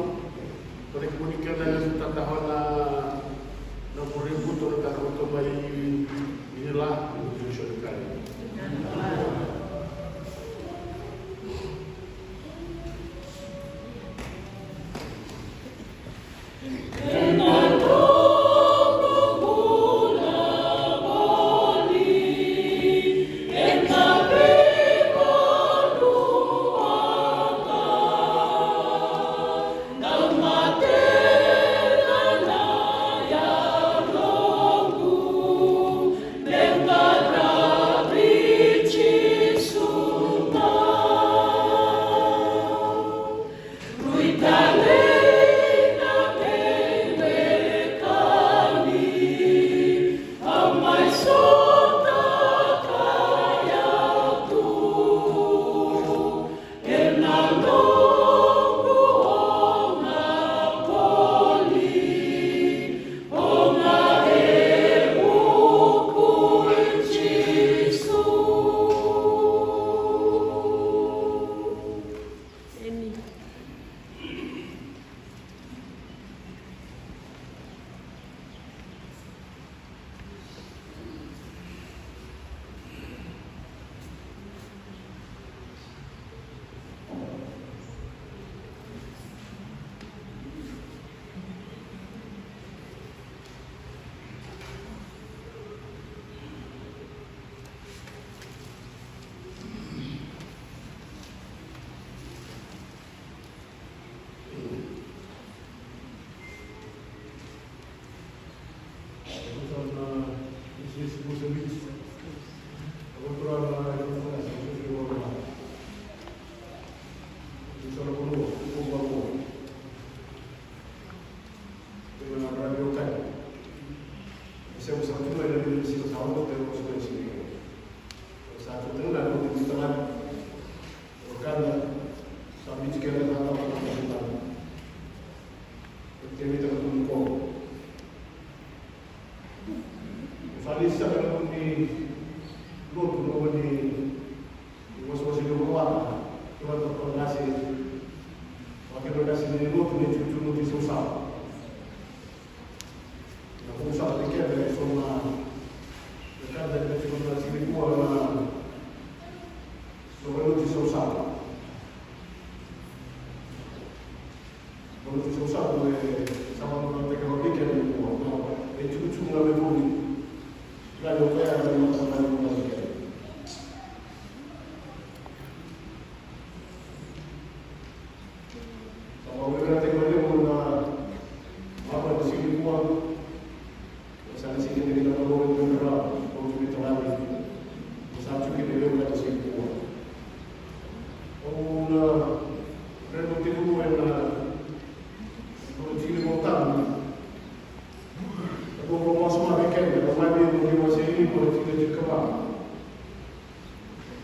Kule kemuni kena na tata hona. Na kuri kuto na tata kuto mai. Ni la. Ni kuto ni kare.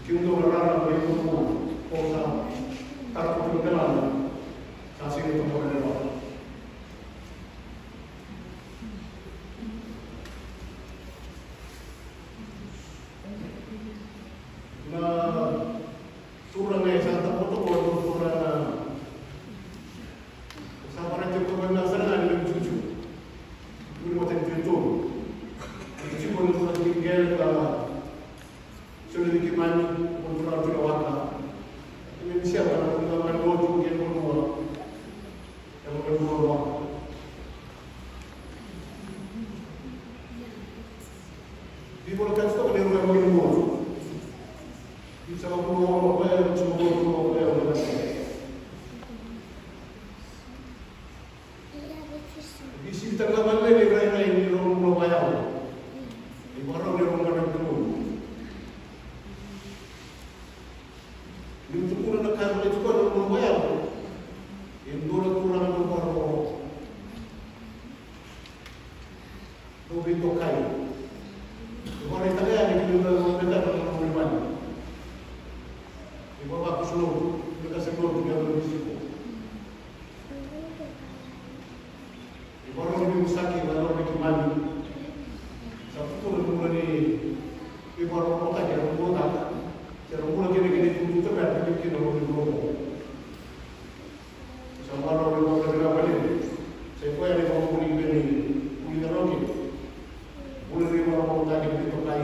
Kemudou na rara mai Roma, ko sa tara ko kina na lala, sa sega ni toka mai na lala. Na turaga e sa tokotoko, na turaga sa varaici koya na sara ga ni levu cucu. Turi matani tui tolu. Tiko na turaga ni qele ka Soli ni keimami, ko tura atu na waka. Keimami sema na kua mai lotu ke vanua. E vanua vanua. Ni vola ka tiko ni rua e vanua. Ni sa vanua vanua, e vanua vanua, e vanua. Ni sivitaka na vale ni rairai ni rau bula vayau. Ni vakarau ni rau bula na Kalou. Ni tukuna na ka e vale tiko na bula vayau. E dua na turaga na vakarau. Dou veitokai. Dou vakaraitaka yani ki na dua na mataka na nomu imani. Ni vavakusulotu, ni kasalotu, ni yadra ni siko. Ni vakarau ni veimusaki, vakarau ni keimami. Sa tukuna na bula ni veivakarau ni mataka, era bula taka. Se ra bula kina kina itutu tabera, kina kina na bula ni bula. Sa marau ni vakavinavinaka vakalevu. Sa i koya na ivakavuvuli vei ni vuli na roki. Vuli ni vakavuvuli ni tokai.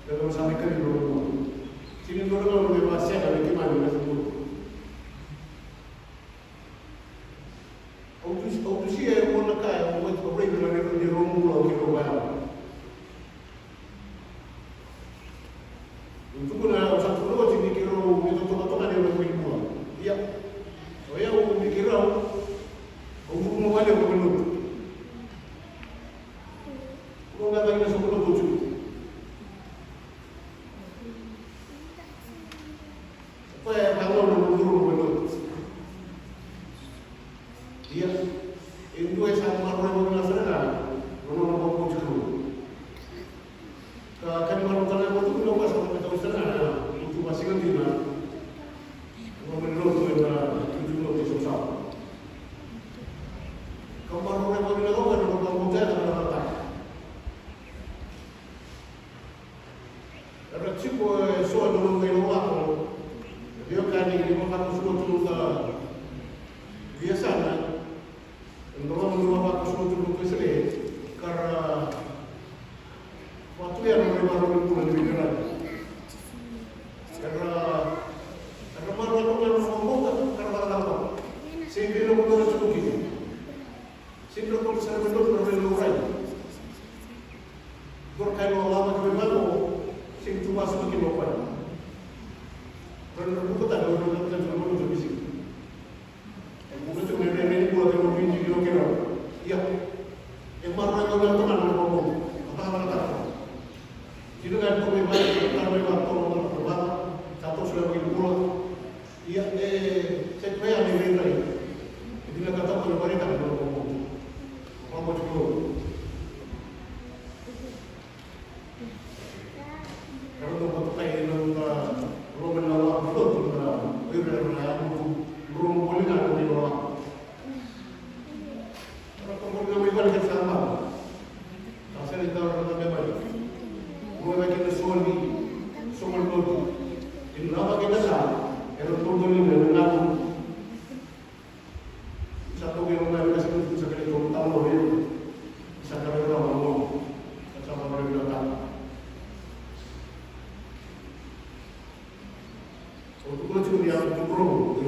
Vei na sa mai kari na roki. Sini dua na gauna me vakasega vei keimami na vuli. Au dusi, au dusia e rua na ka, au raica na raica ni rau bula au kei rau vayau. Au tukuna, au sa tukuna oti ni keirau me tokatoka na yau mai bula. Ia. O yau me keirau, au vuru mai vale au mai lotu. Au na cagi na soqo lotu. Koya e vakaoqo na vuduru mai lotu. Ia, e dua e sa maroroi vakavinaka sara ga na nona vakabauti Kalou. Ka ka ni marau tale na vuduru na koya sa vakatau sara ga na lotu vakasiga dina. Loma ni lotu ena tutu lotu e Sausau. Ka maroroi vakavinaka ga na nona vakabauta na nona vakabauta. Era tiko e so na noda ilawalawa. E veiwekani ni vakasuka tu na noda veiyasana. E dua na noda vakasuka tu na noda Wesele. Ka ra vatu ya na noda ivakarau ni bula ni veiqaravi. Era, era marau toka na noda bauta, ka ra vakalako. Sega ni dua na tiko kina. Sega ni dua na tiko sara me dua na me laurai. Dua na ka e lako lava ki vei vaqo, sega ni tu vasuka kina o koya. Koya na buka tale, o koya na buka tale, o koya na buka tale. E buka tale, me, me, me, bula tale, o koya na buka tale. Ia. E marau e dua na tamana na koya. A taka na taka. Kina na koya me vaka, taka me vaka, taka me vaka, taka me vaka. Ia, e, se koya ni rairai. E vinakata ko na varetaka na noqu motu. Ko motu ko. Era dau vatokai ena noda loma ni lawalawa ni lotu na o ira era na yaco tu. Rua voli ga na noda lawalawa. Era toka ga mai vale kece sa baba. Sa sega ni taura na mai vale. Rua vei keda soli, soqo lotu. Ina lava keda sa, era toka ga mai vale. Sa toka ga mai vale, sa toka ga mai vale. Sa toka ga mai vale. O tukuna tiko ni yaco tu Roma, ni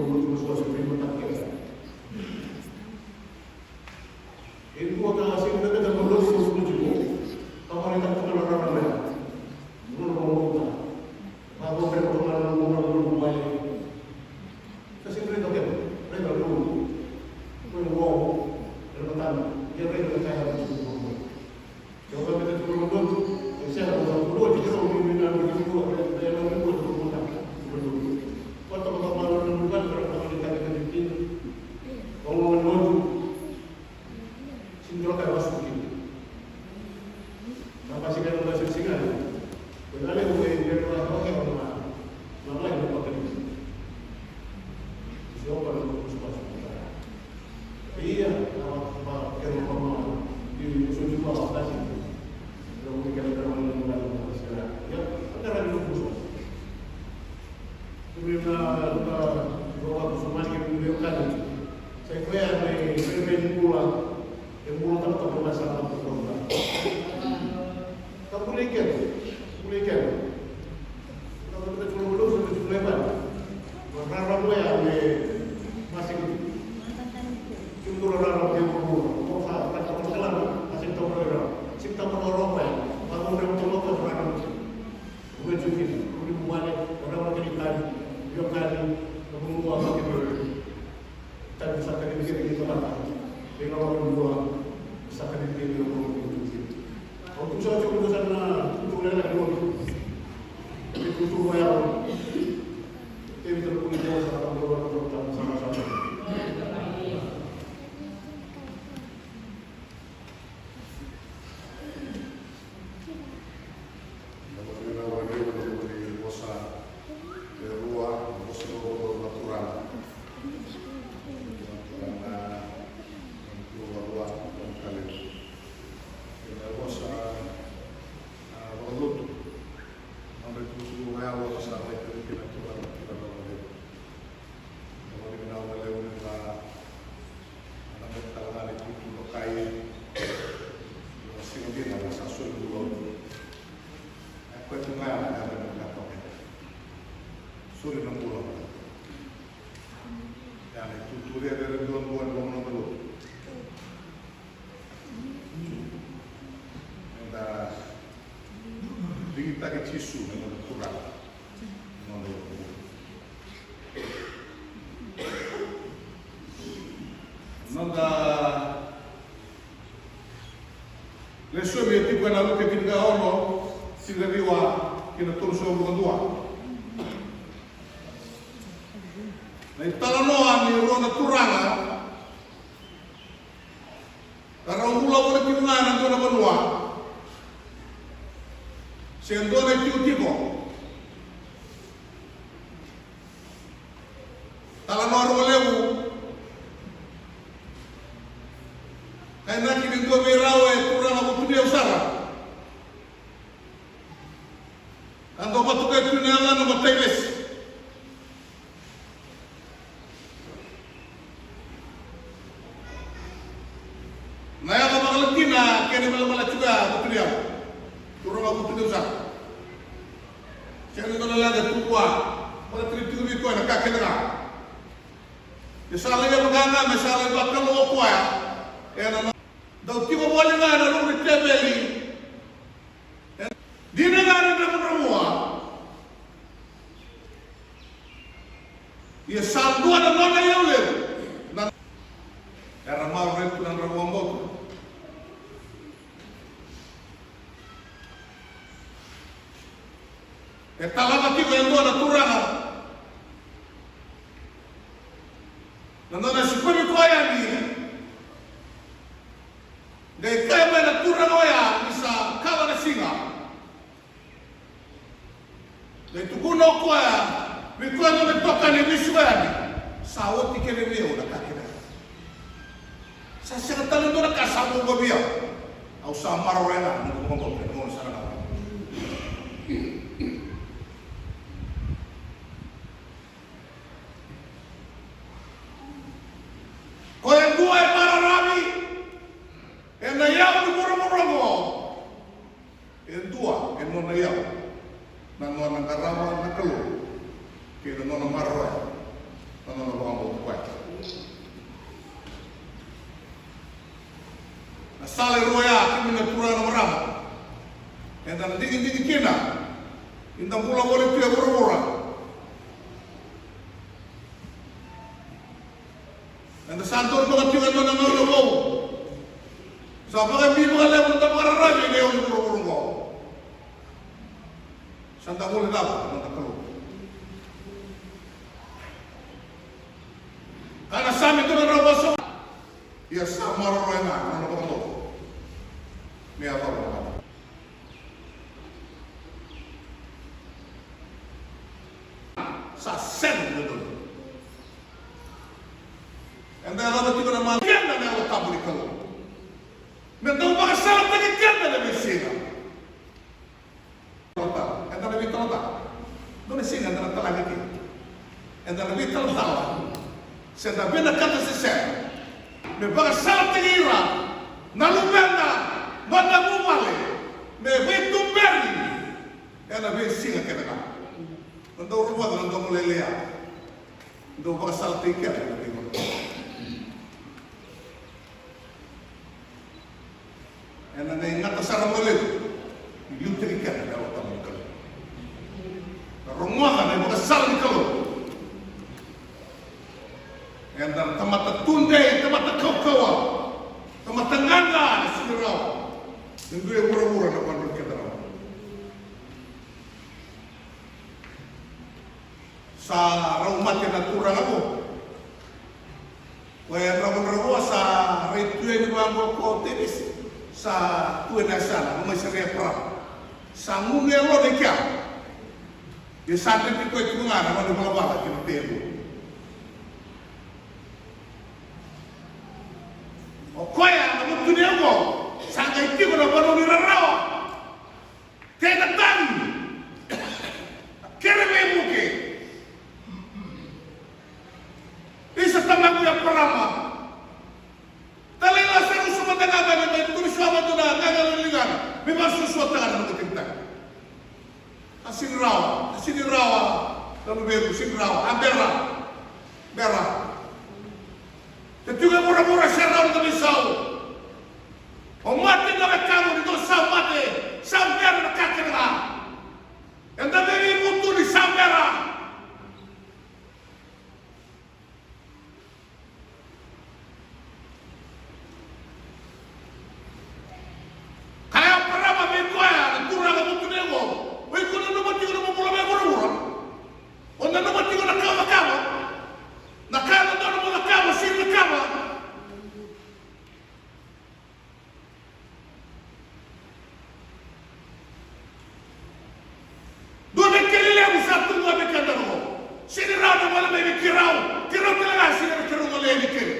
lotu, lotu, lotu, lotu, lotu, lotu. E dua ka sega ni beta mo lotu, lotu, lotu, lotu. Ka marautaka tu na rarama ya. Mo lotu, lotu, lotu. Ka mo lotu, lotu, lotu, lotu, lotu, lotu. Ka sega ni raica o keda, raica o keda. Ko e uau, e na matana, ia raica na ka e yaco. Ke o ka beta tu na lotu, e sega na lotu, lotu, lotu, lotu, lotu, lotu, lotu, lotu, lotu, lotu. Ko toka toka na lotu, lotu, lotu, lotu, lotu. Sini dua ka e vasu kina. Na basika na basika siga. Ko na levu e bera na ka na na lai na bakali. Jeova na kusu basu. Ia na ba kero mama. Di kusu di ba kasi. Ina kuni kena kena mama na basika. Ia na kara ni kusu. Kumi na na na kusu mani kena kuni kena. Sa i koya na i koya na i bula. E bula taba taba mai sa na taba taba. Ka bula i keda, bula i keda. Ka bula i keda, bula i keda, bula i keda. Rarama ya me masiki. Kila tu rarama ke bula. Ko sa ka taba taba, masiki taba taba. Siki taba taba ya. Ka bula i keda, bula i keda. Bula i keda, bula i keda. Rarama ke ni kani, yo kani, ka bula i keda. Tani sa ka ni kere ni tamata. Kei na wale ni bula. Sa ka ni kere ni bula. Au tu sa tu sa na tu tu na ni bula. Kei tu tu ya. Kei tu tu ni bula sa ka bula sa ka sa. Na vakavinaka vakalevu na nomuni vosa e rua, na vosa vakavou na Turaga. Na Turaga, na Turaga rua, na Kalou. Kei na vosa, a, vakalotu. Nodra itukutuku vakayalo sa lai tale kina na Turaga, na Turaga vakalevu. Au vakavinavinaka vakalevu ni na, na beka tale ga na itutu dokai. Na siga dina na sa soli bula. E koya tu ga ya na ka me ka toka. Soli na bula. Ya na itutu cecere duadua ni loma ni noda lotu. Eda digitaki Jisu me noda Turaga, me noda iVakabula. Noda lesoni e tiko ena Luke tinikaono, tinikaciwa kei na tolusagavulu ka dua. Na italanoa ni rua na turaga. Ka rau bula voli tiko ga ena dua na vanua se dua na itikotiko. Talanoa rua levu. Kainaki ni dua vei rau e turaga vutuniyau sara. Ka dau vatukai tu na yacana o Taivesi. Na yaca vakalatina kena malamala tiko ya vutuniyau. Turaga vutuniyau sara. Sega ni dua na leqa tu vua. Vakatiri tiko vei koya na ka kece ga. E sa lai vaka ga me sa lai vakalou o koya. Ena dau tiko voli ga ena ruku ni teveli. Dina ga na dravudravua. Ia sa dua na nona iyau levu. Na, era maroroya tu na nodra vakabauta. E talava tiko e dua na turaga na nona sikovi koya yani. Qai kaya mai na turaga oya ni sa kawa na siga. Qai tukuna o koya vei koya na nona itokani, ni vesu koya yani, sa oti kece vei au na ka kece. Sa sega tale dua na ka sa bau vei au. Au sa maroroya ga na noqu vakabauta ena gauna sara ga. Koya dua e mararavi ena iyau ni vuravura oqo. E dua e nona iyau na nona qarava na Kalou kei na nona maroroya na nona vakabauta koya. Na sala e rua ya, kemuni na turaga, na marama, eda na digidigi kina ni da bula voli tu e vuravura. Eda sa donu beka tiko e dua na gauna vou. Sa vakabibi vakalevu na noda vakararavi ena iyau ni vuravura oqo. Sa da voli cava na noda Kalou? Ka na sa me dua na rau vosa. Ia sa maroroya ga na nona vakabauta me yacova na ka. Sa sega ni dodonu. Eda yacova tiko na mana keda na Yalo Tabu ni Kalou me dau vakasalataki keda ena veisiga. Eda na veitalatala. Dua na siga eda na talaki kina. Eda na veitalatala se da vinakata se sega me vakasalataki ira na luveda, matavuvale, me veituberi ena veisiga kece ga. Na dau rogoca na domo lailai ya. Dau vakasalataki keda ena veisiga. Ena qai gata sara vakalevu ni liutaki keda na Yalo Tabu ni Kalou. Na rogoca na ivakasala ni Kalou. Eda na tamata tudei, tamata kaukauwa, tamata qaqa, e sega ni rawa me dua e vuravura na vakadroi keda rawa. Sa rau mate na turaga qo. Koya e dravudravua sa rai tu yani vaqo ko Tevisi. Sa tu ena yasana, loma i sere i Eparama. Sa gunu e lona i kea. Ia sa drepi koya tiko ga na gone valavala kei na tegu. O koya na vutuniyau qo sa qai tiko na vanua ni rarawa. Kei na tagi. Kere veivuke. Isa tamaqu Eparama. Talai Lasarusa mada ga mai, mai tukuni sua mada na qaqa na ligana. Me vakasuasuataka na noqu tagitagi. A sega ni rawa, a sega ni rawa. Na luvequ, sega ni rawa. A bera. Bera. Ke tiko e vuravura se rawa ni da veisau. O mate na wekaqu ni dou sa mate, sa bera na ka kece ga. Eda veivutuni sa bera. Kaya o Eparama vei koya na turaga vutuniyau qo, o iko nanuma tiko na nomu bula mai vuravura? O nanuma tiko na ka o cakava? Na ka e dodonu mo cakava, sega ni cakava? Dua na ikeli levu sa tu vua vei keda qo. Sega ni rawa na gole mai vei keirau. Keirau tale ga sega ni keirau gole yani keri.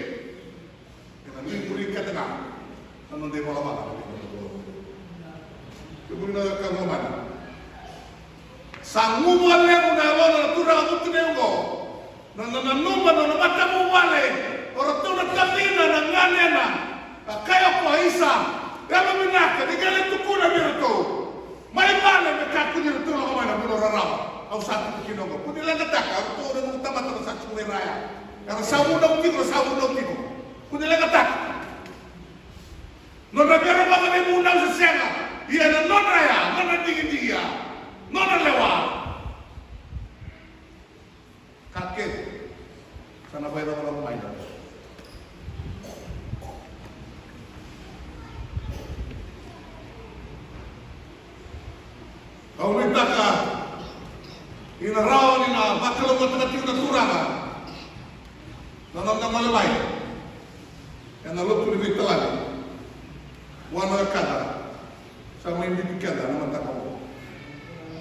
Ena dui muri keda ga na noda ivalavala. Kemuni na wekaqu lomani, sa gumawa levu na yalona na turaga vutuniyau qo. Na, na, na nona, na nona matavuvale, o ratou na tacina na ganena. A kaya o koya, isa, yalovinaka ni qai lai tukuna vei iratou mai vale me kakua ni ratou lako mai na vanua rarawa au sa tuku kina oqo. Kua ni leqataka, o ratou na noqu tamata era sa tiko mai ra ya. Era sa vunau tiko, era sa vunau tiko. Kua ni leqataka. Nodra veirogoca veivunau se sega, ia na nodra ya, nodra digidigi ya, nodra lewa. Ka kece Sa na vailavelave mai na. Au nuitaka ni na rawa ni na vakalougatataka tiko na Turaga na noda gole mai ena lotu ni veitalanoa. Vua na wekada sa mai biuti keda na mataka oqo.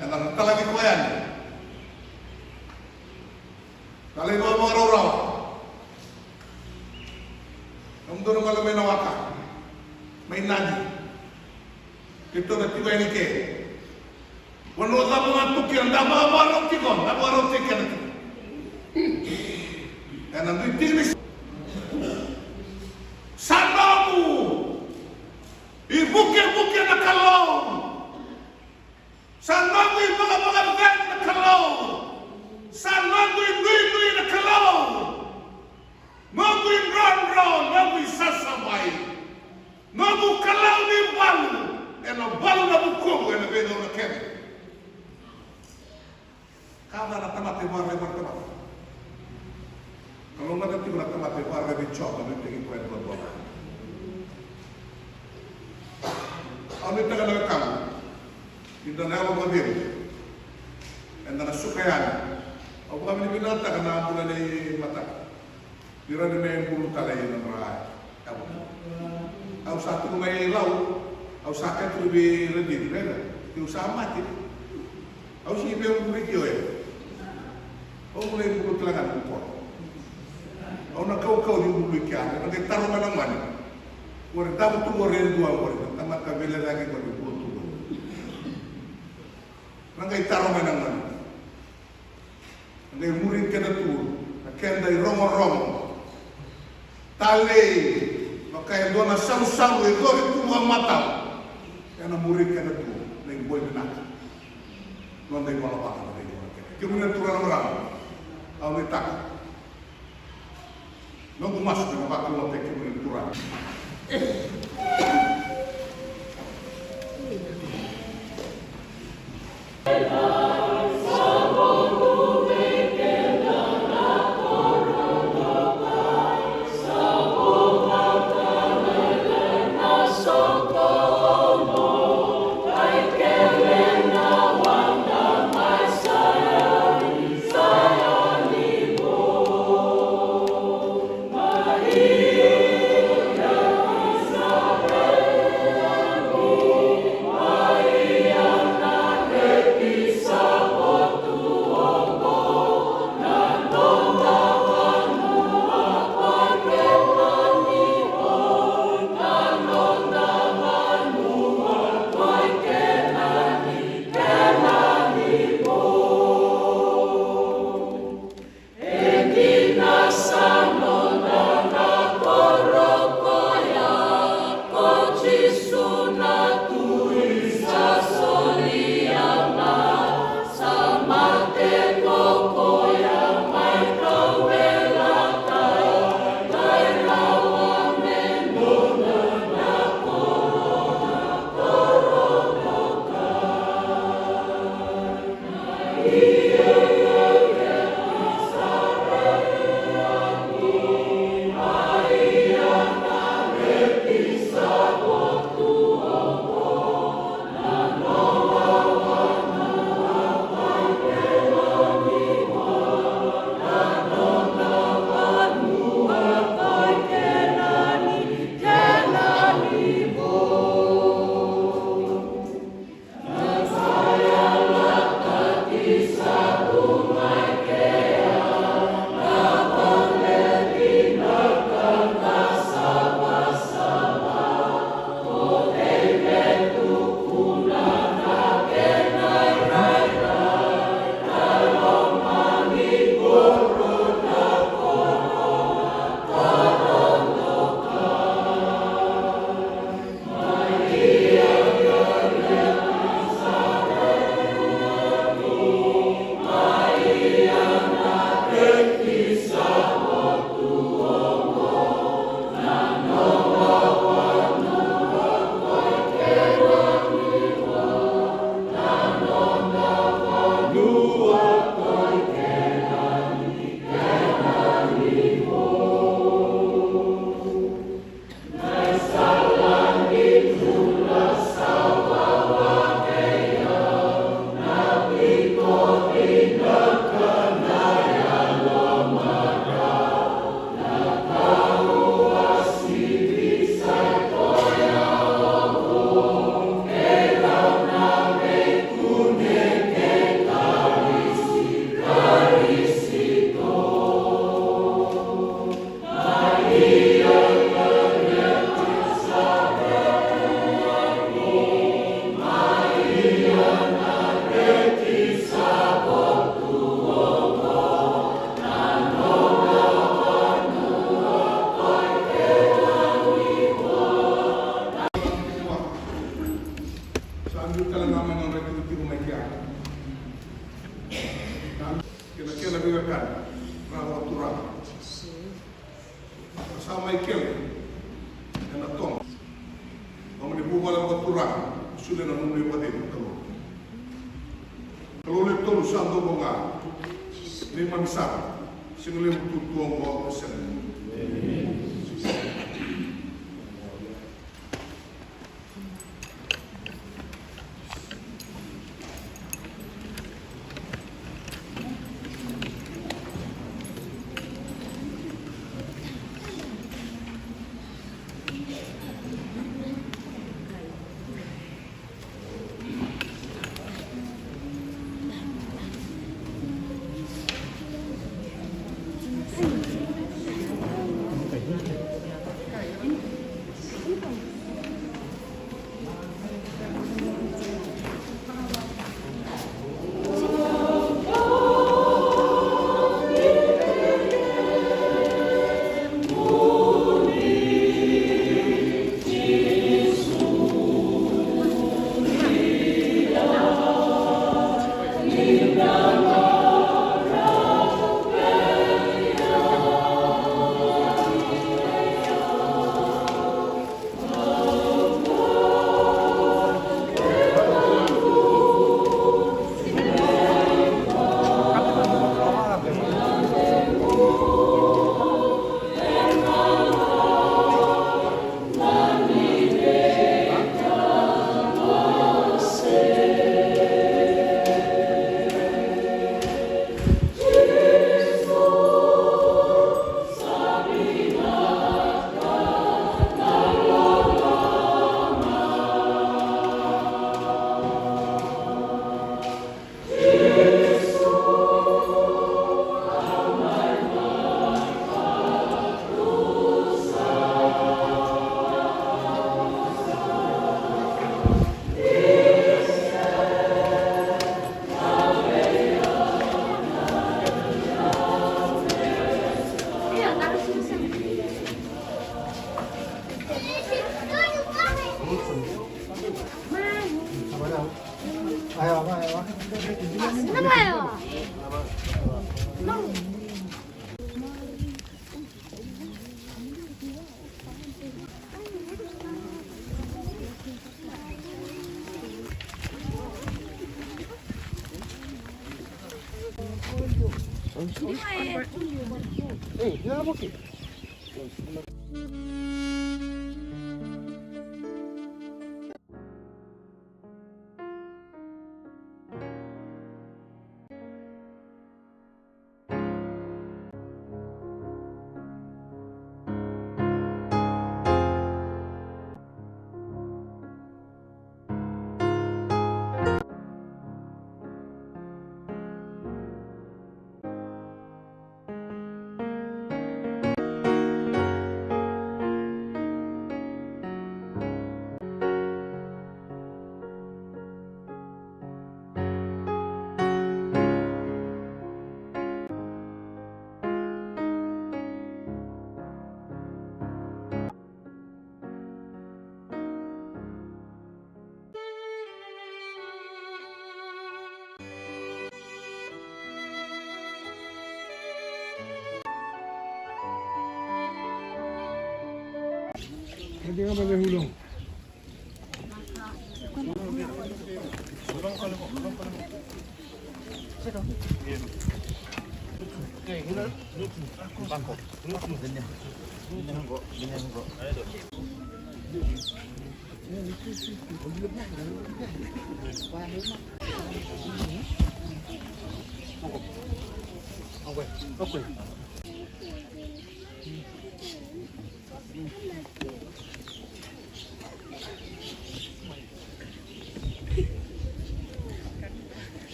Eda na talaki koya yani. Talai vakavakaraurawarawa. Nomudou na gole mai Nawaka, mai Nadi. Keitou na tiko yani ke. Vanua cava ga tu kina, da vakavakarau tiko, da vakarautaki keda tiko. Ena dui tiki ni sa nomu ivukevuke na Kalou. Sa noqu ivakavakacegu na Kalou. Sa noqu inuinui na Kalou. Noqu idrodro, noqu isasavai. Noqu Kalou ni valu, ena valu na vukuqu, ena veigauna kece. Ka ca na tamata e vakaraici na tamata. Kalougata tiko na tamata e vakaraici Jiova, me teki koya e duadua ga. Au nuitaka na wekaqu, ni da na yalo vakacegu, eda na suka yani. Au vakavinavinakataka na bula nei mataka. Ni rawa ni me bulu tale i nodra yavu. Au sa tuku mai Lau, au sa kaya tiko vei Radini, Reda, au sa mate. Au sega ni via bulu i ke oya. Au bulu i bulu tale ga na koro. Au na kaukauwa ni bulu i ke, au na qai taro mai na gone. Qori davo tu qori e dua qori, na tamata veilecayaki qori bulu tu qori. Na qai taro mai na gone. Na qai muri keda tu na keda irogorogo. Talei, vaka e dua na salusalu e cori tu vakamatau. Ena muri keda tu na iboi vinaka. Noda ivalavala, noda ivalavala keda. Kemuni na turaga na marama. Au nuitaka. Noqu masu me na vakalougatataki kemuni na Turaga. Sa mai kele ena toga. Nomuni vuvale vakaturaga, solia na nomuni vakacegu, Kalou. Kalou levu tolu, sa dou voqa. Neimami sara. Siga levu tu tu oqo, sega.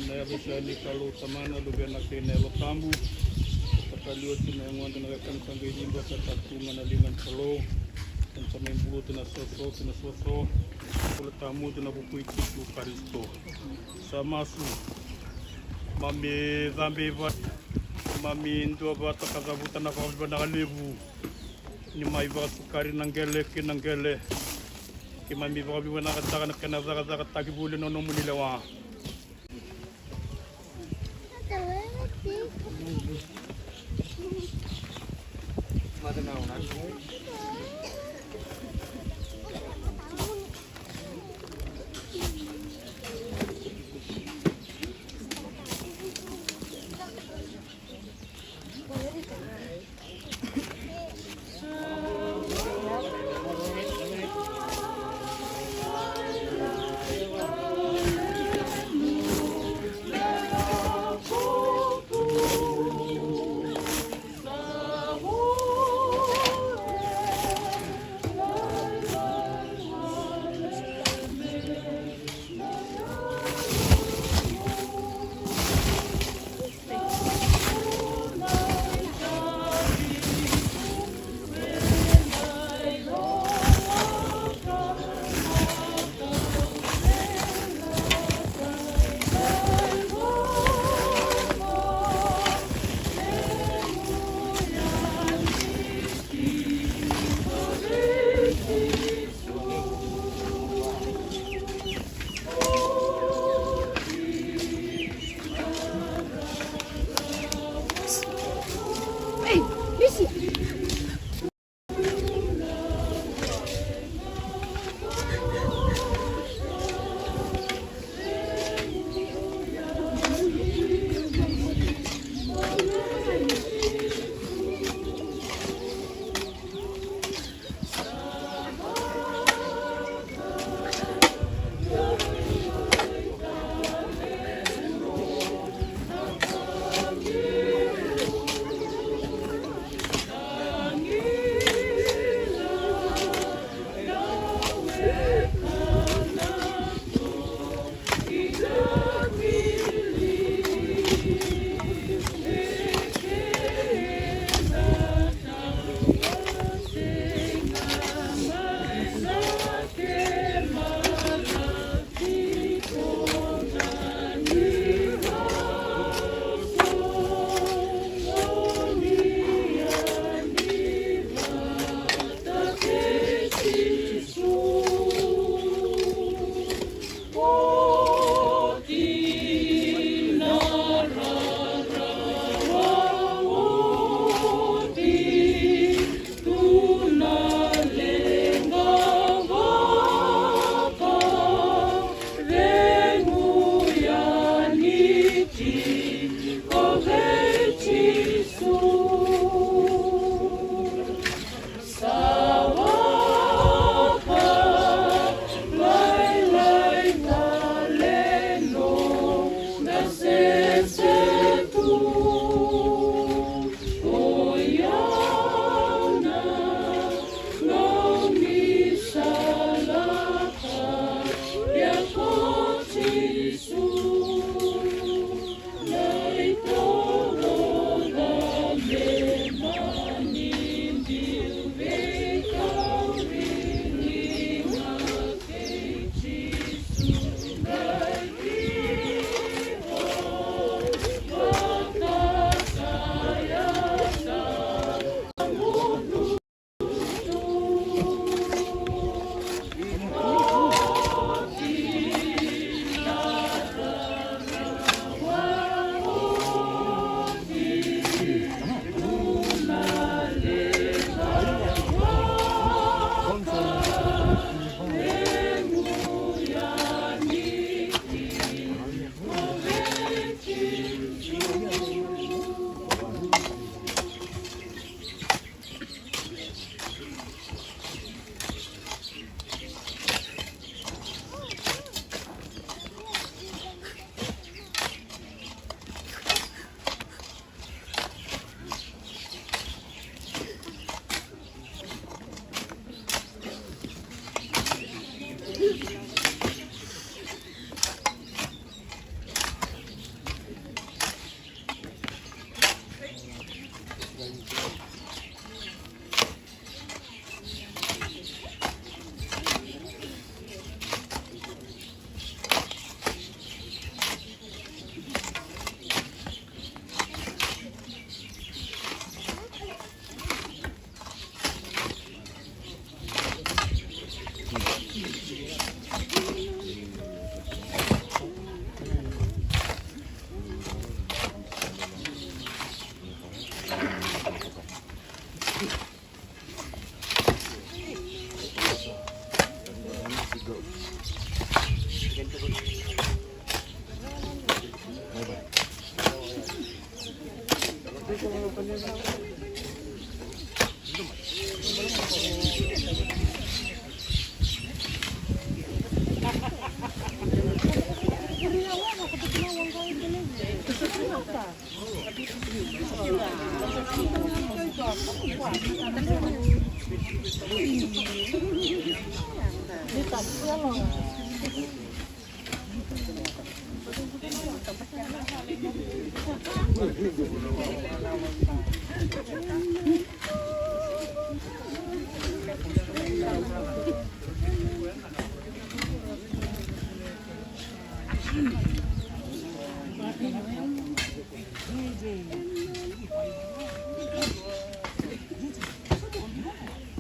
Na yaca ni Kalou Tamana, Luvena kei na Yalo Tabu. Sa kali oti na yagoda na wekana sa qai ciba, sa tatu ga na liga ni Kalou. Ena sa mai buluta na soso kei na soso. Bula tawamudu ena vuku i Jisu Karisito. Sa masu. Mami cabe i vata. Mami dua vata ka cavuta na vakavinavinaka levu. Ni mai vakasukari na qele kei na qele. Keimami vakavinavinakataka na kena cakacakataki voli na nomuni lewa.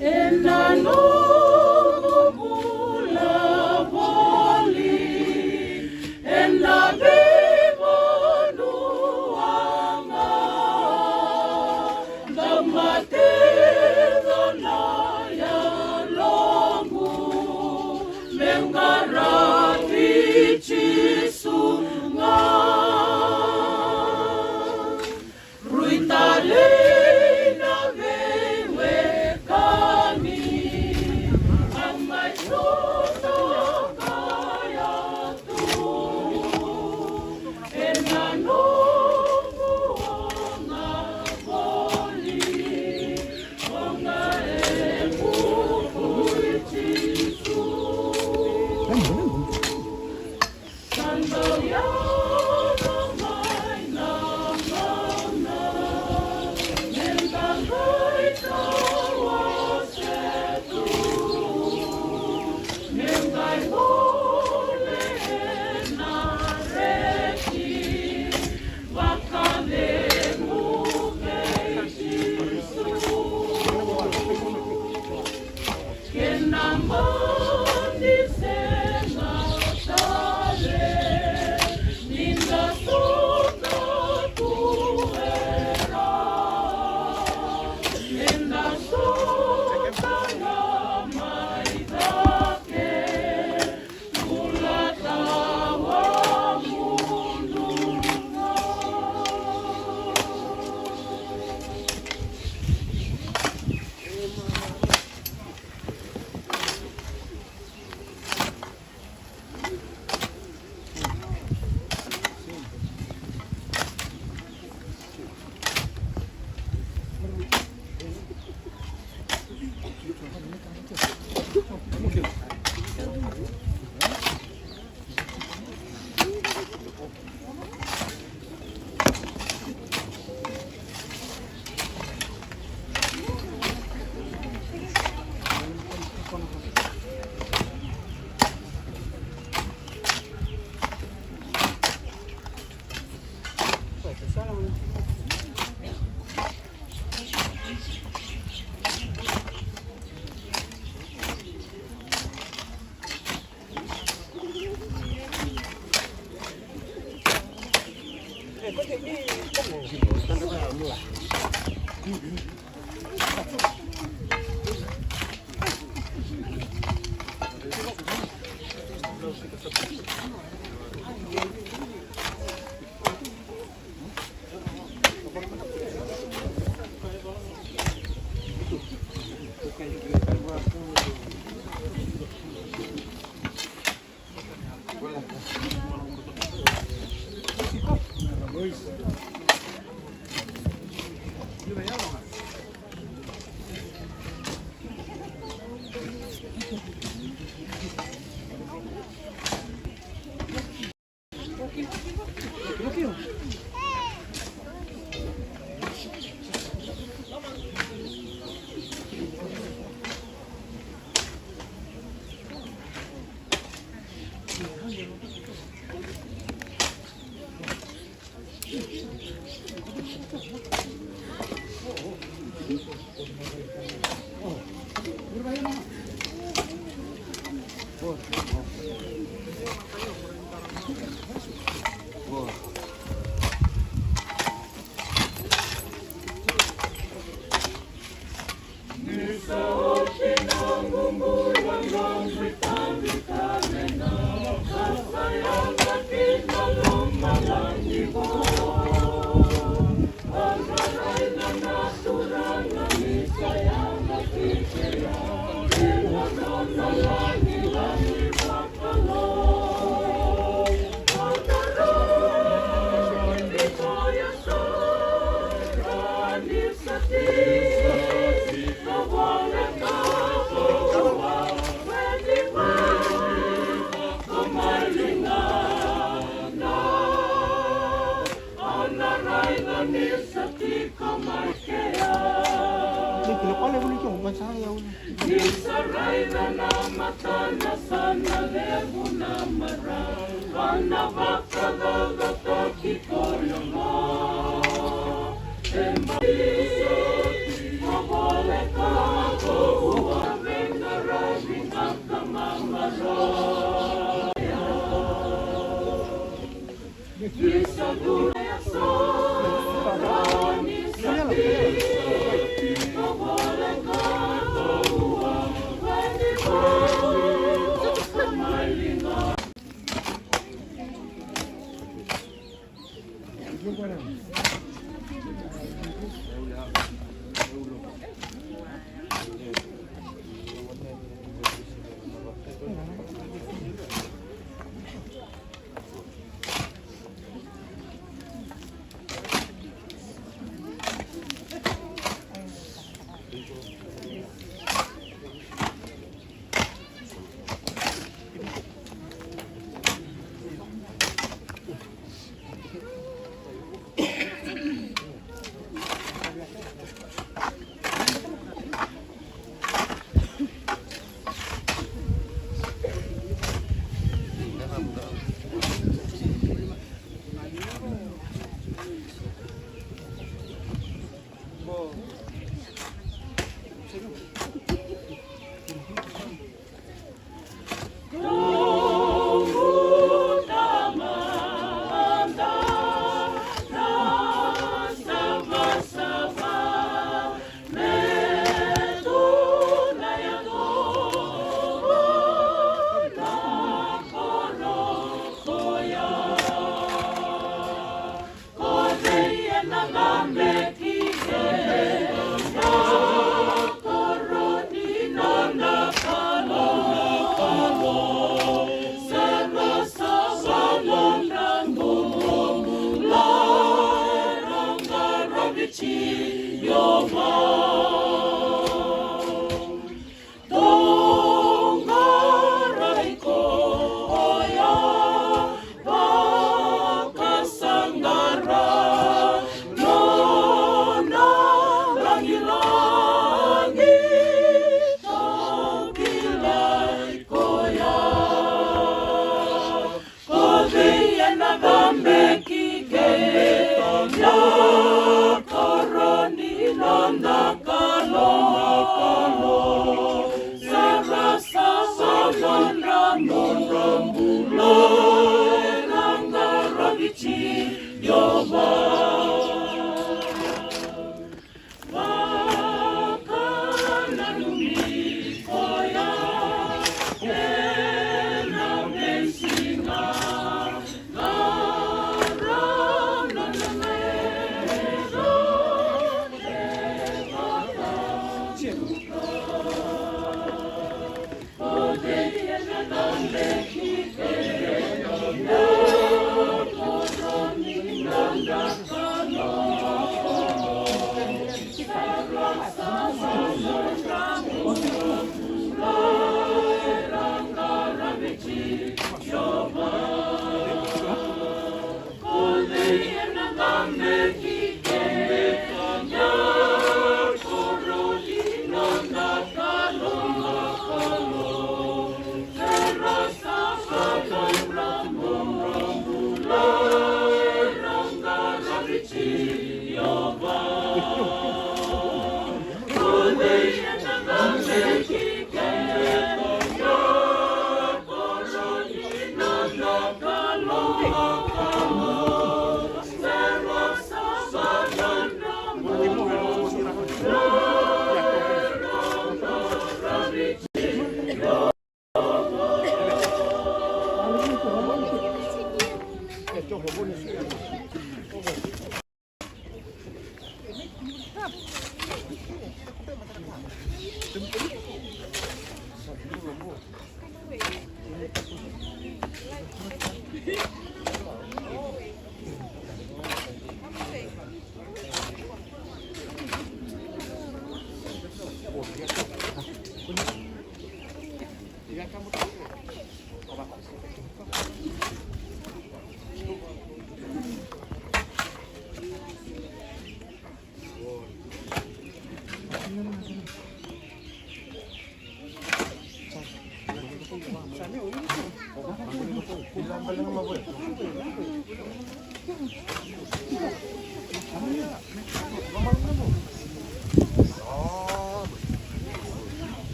Ena nomu bula voli, ena veivanua ga, da mate na yaloqu, me qaravi Jisu ga. Rui talei na veiwekani, a mai sotakaya tu ena nomu oga voli, oga e vuku i Jisu. Kena mani sega tale ni da soka tu era, ni da soka ga mai cake. Ni sa raica na matana sa na levu na marau, a na vakacaukauti koya ga. E bau voleka ko ua veiqaravi vakamarau. Tokara i koya, vakasaqara nona lagilagi, tokilai koya. Ko cei ena cabeki keda? Koro ni noda Kalou. Sara sa sa nodra, nodra bula. Era qaravi Jiova.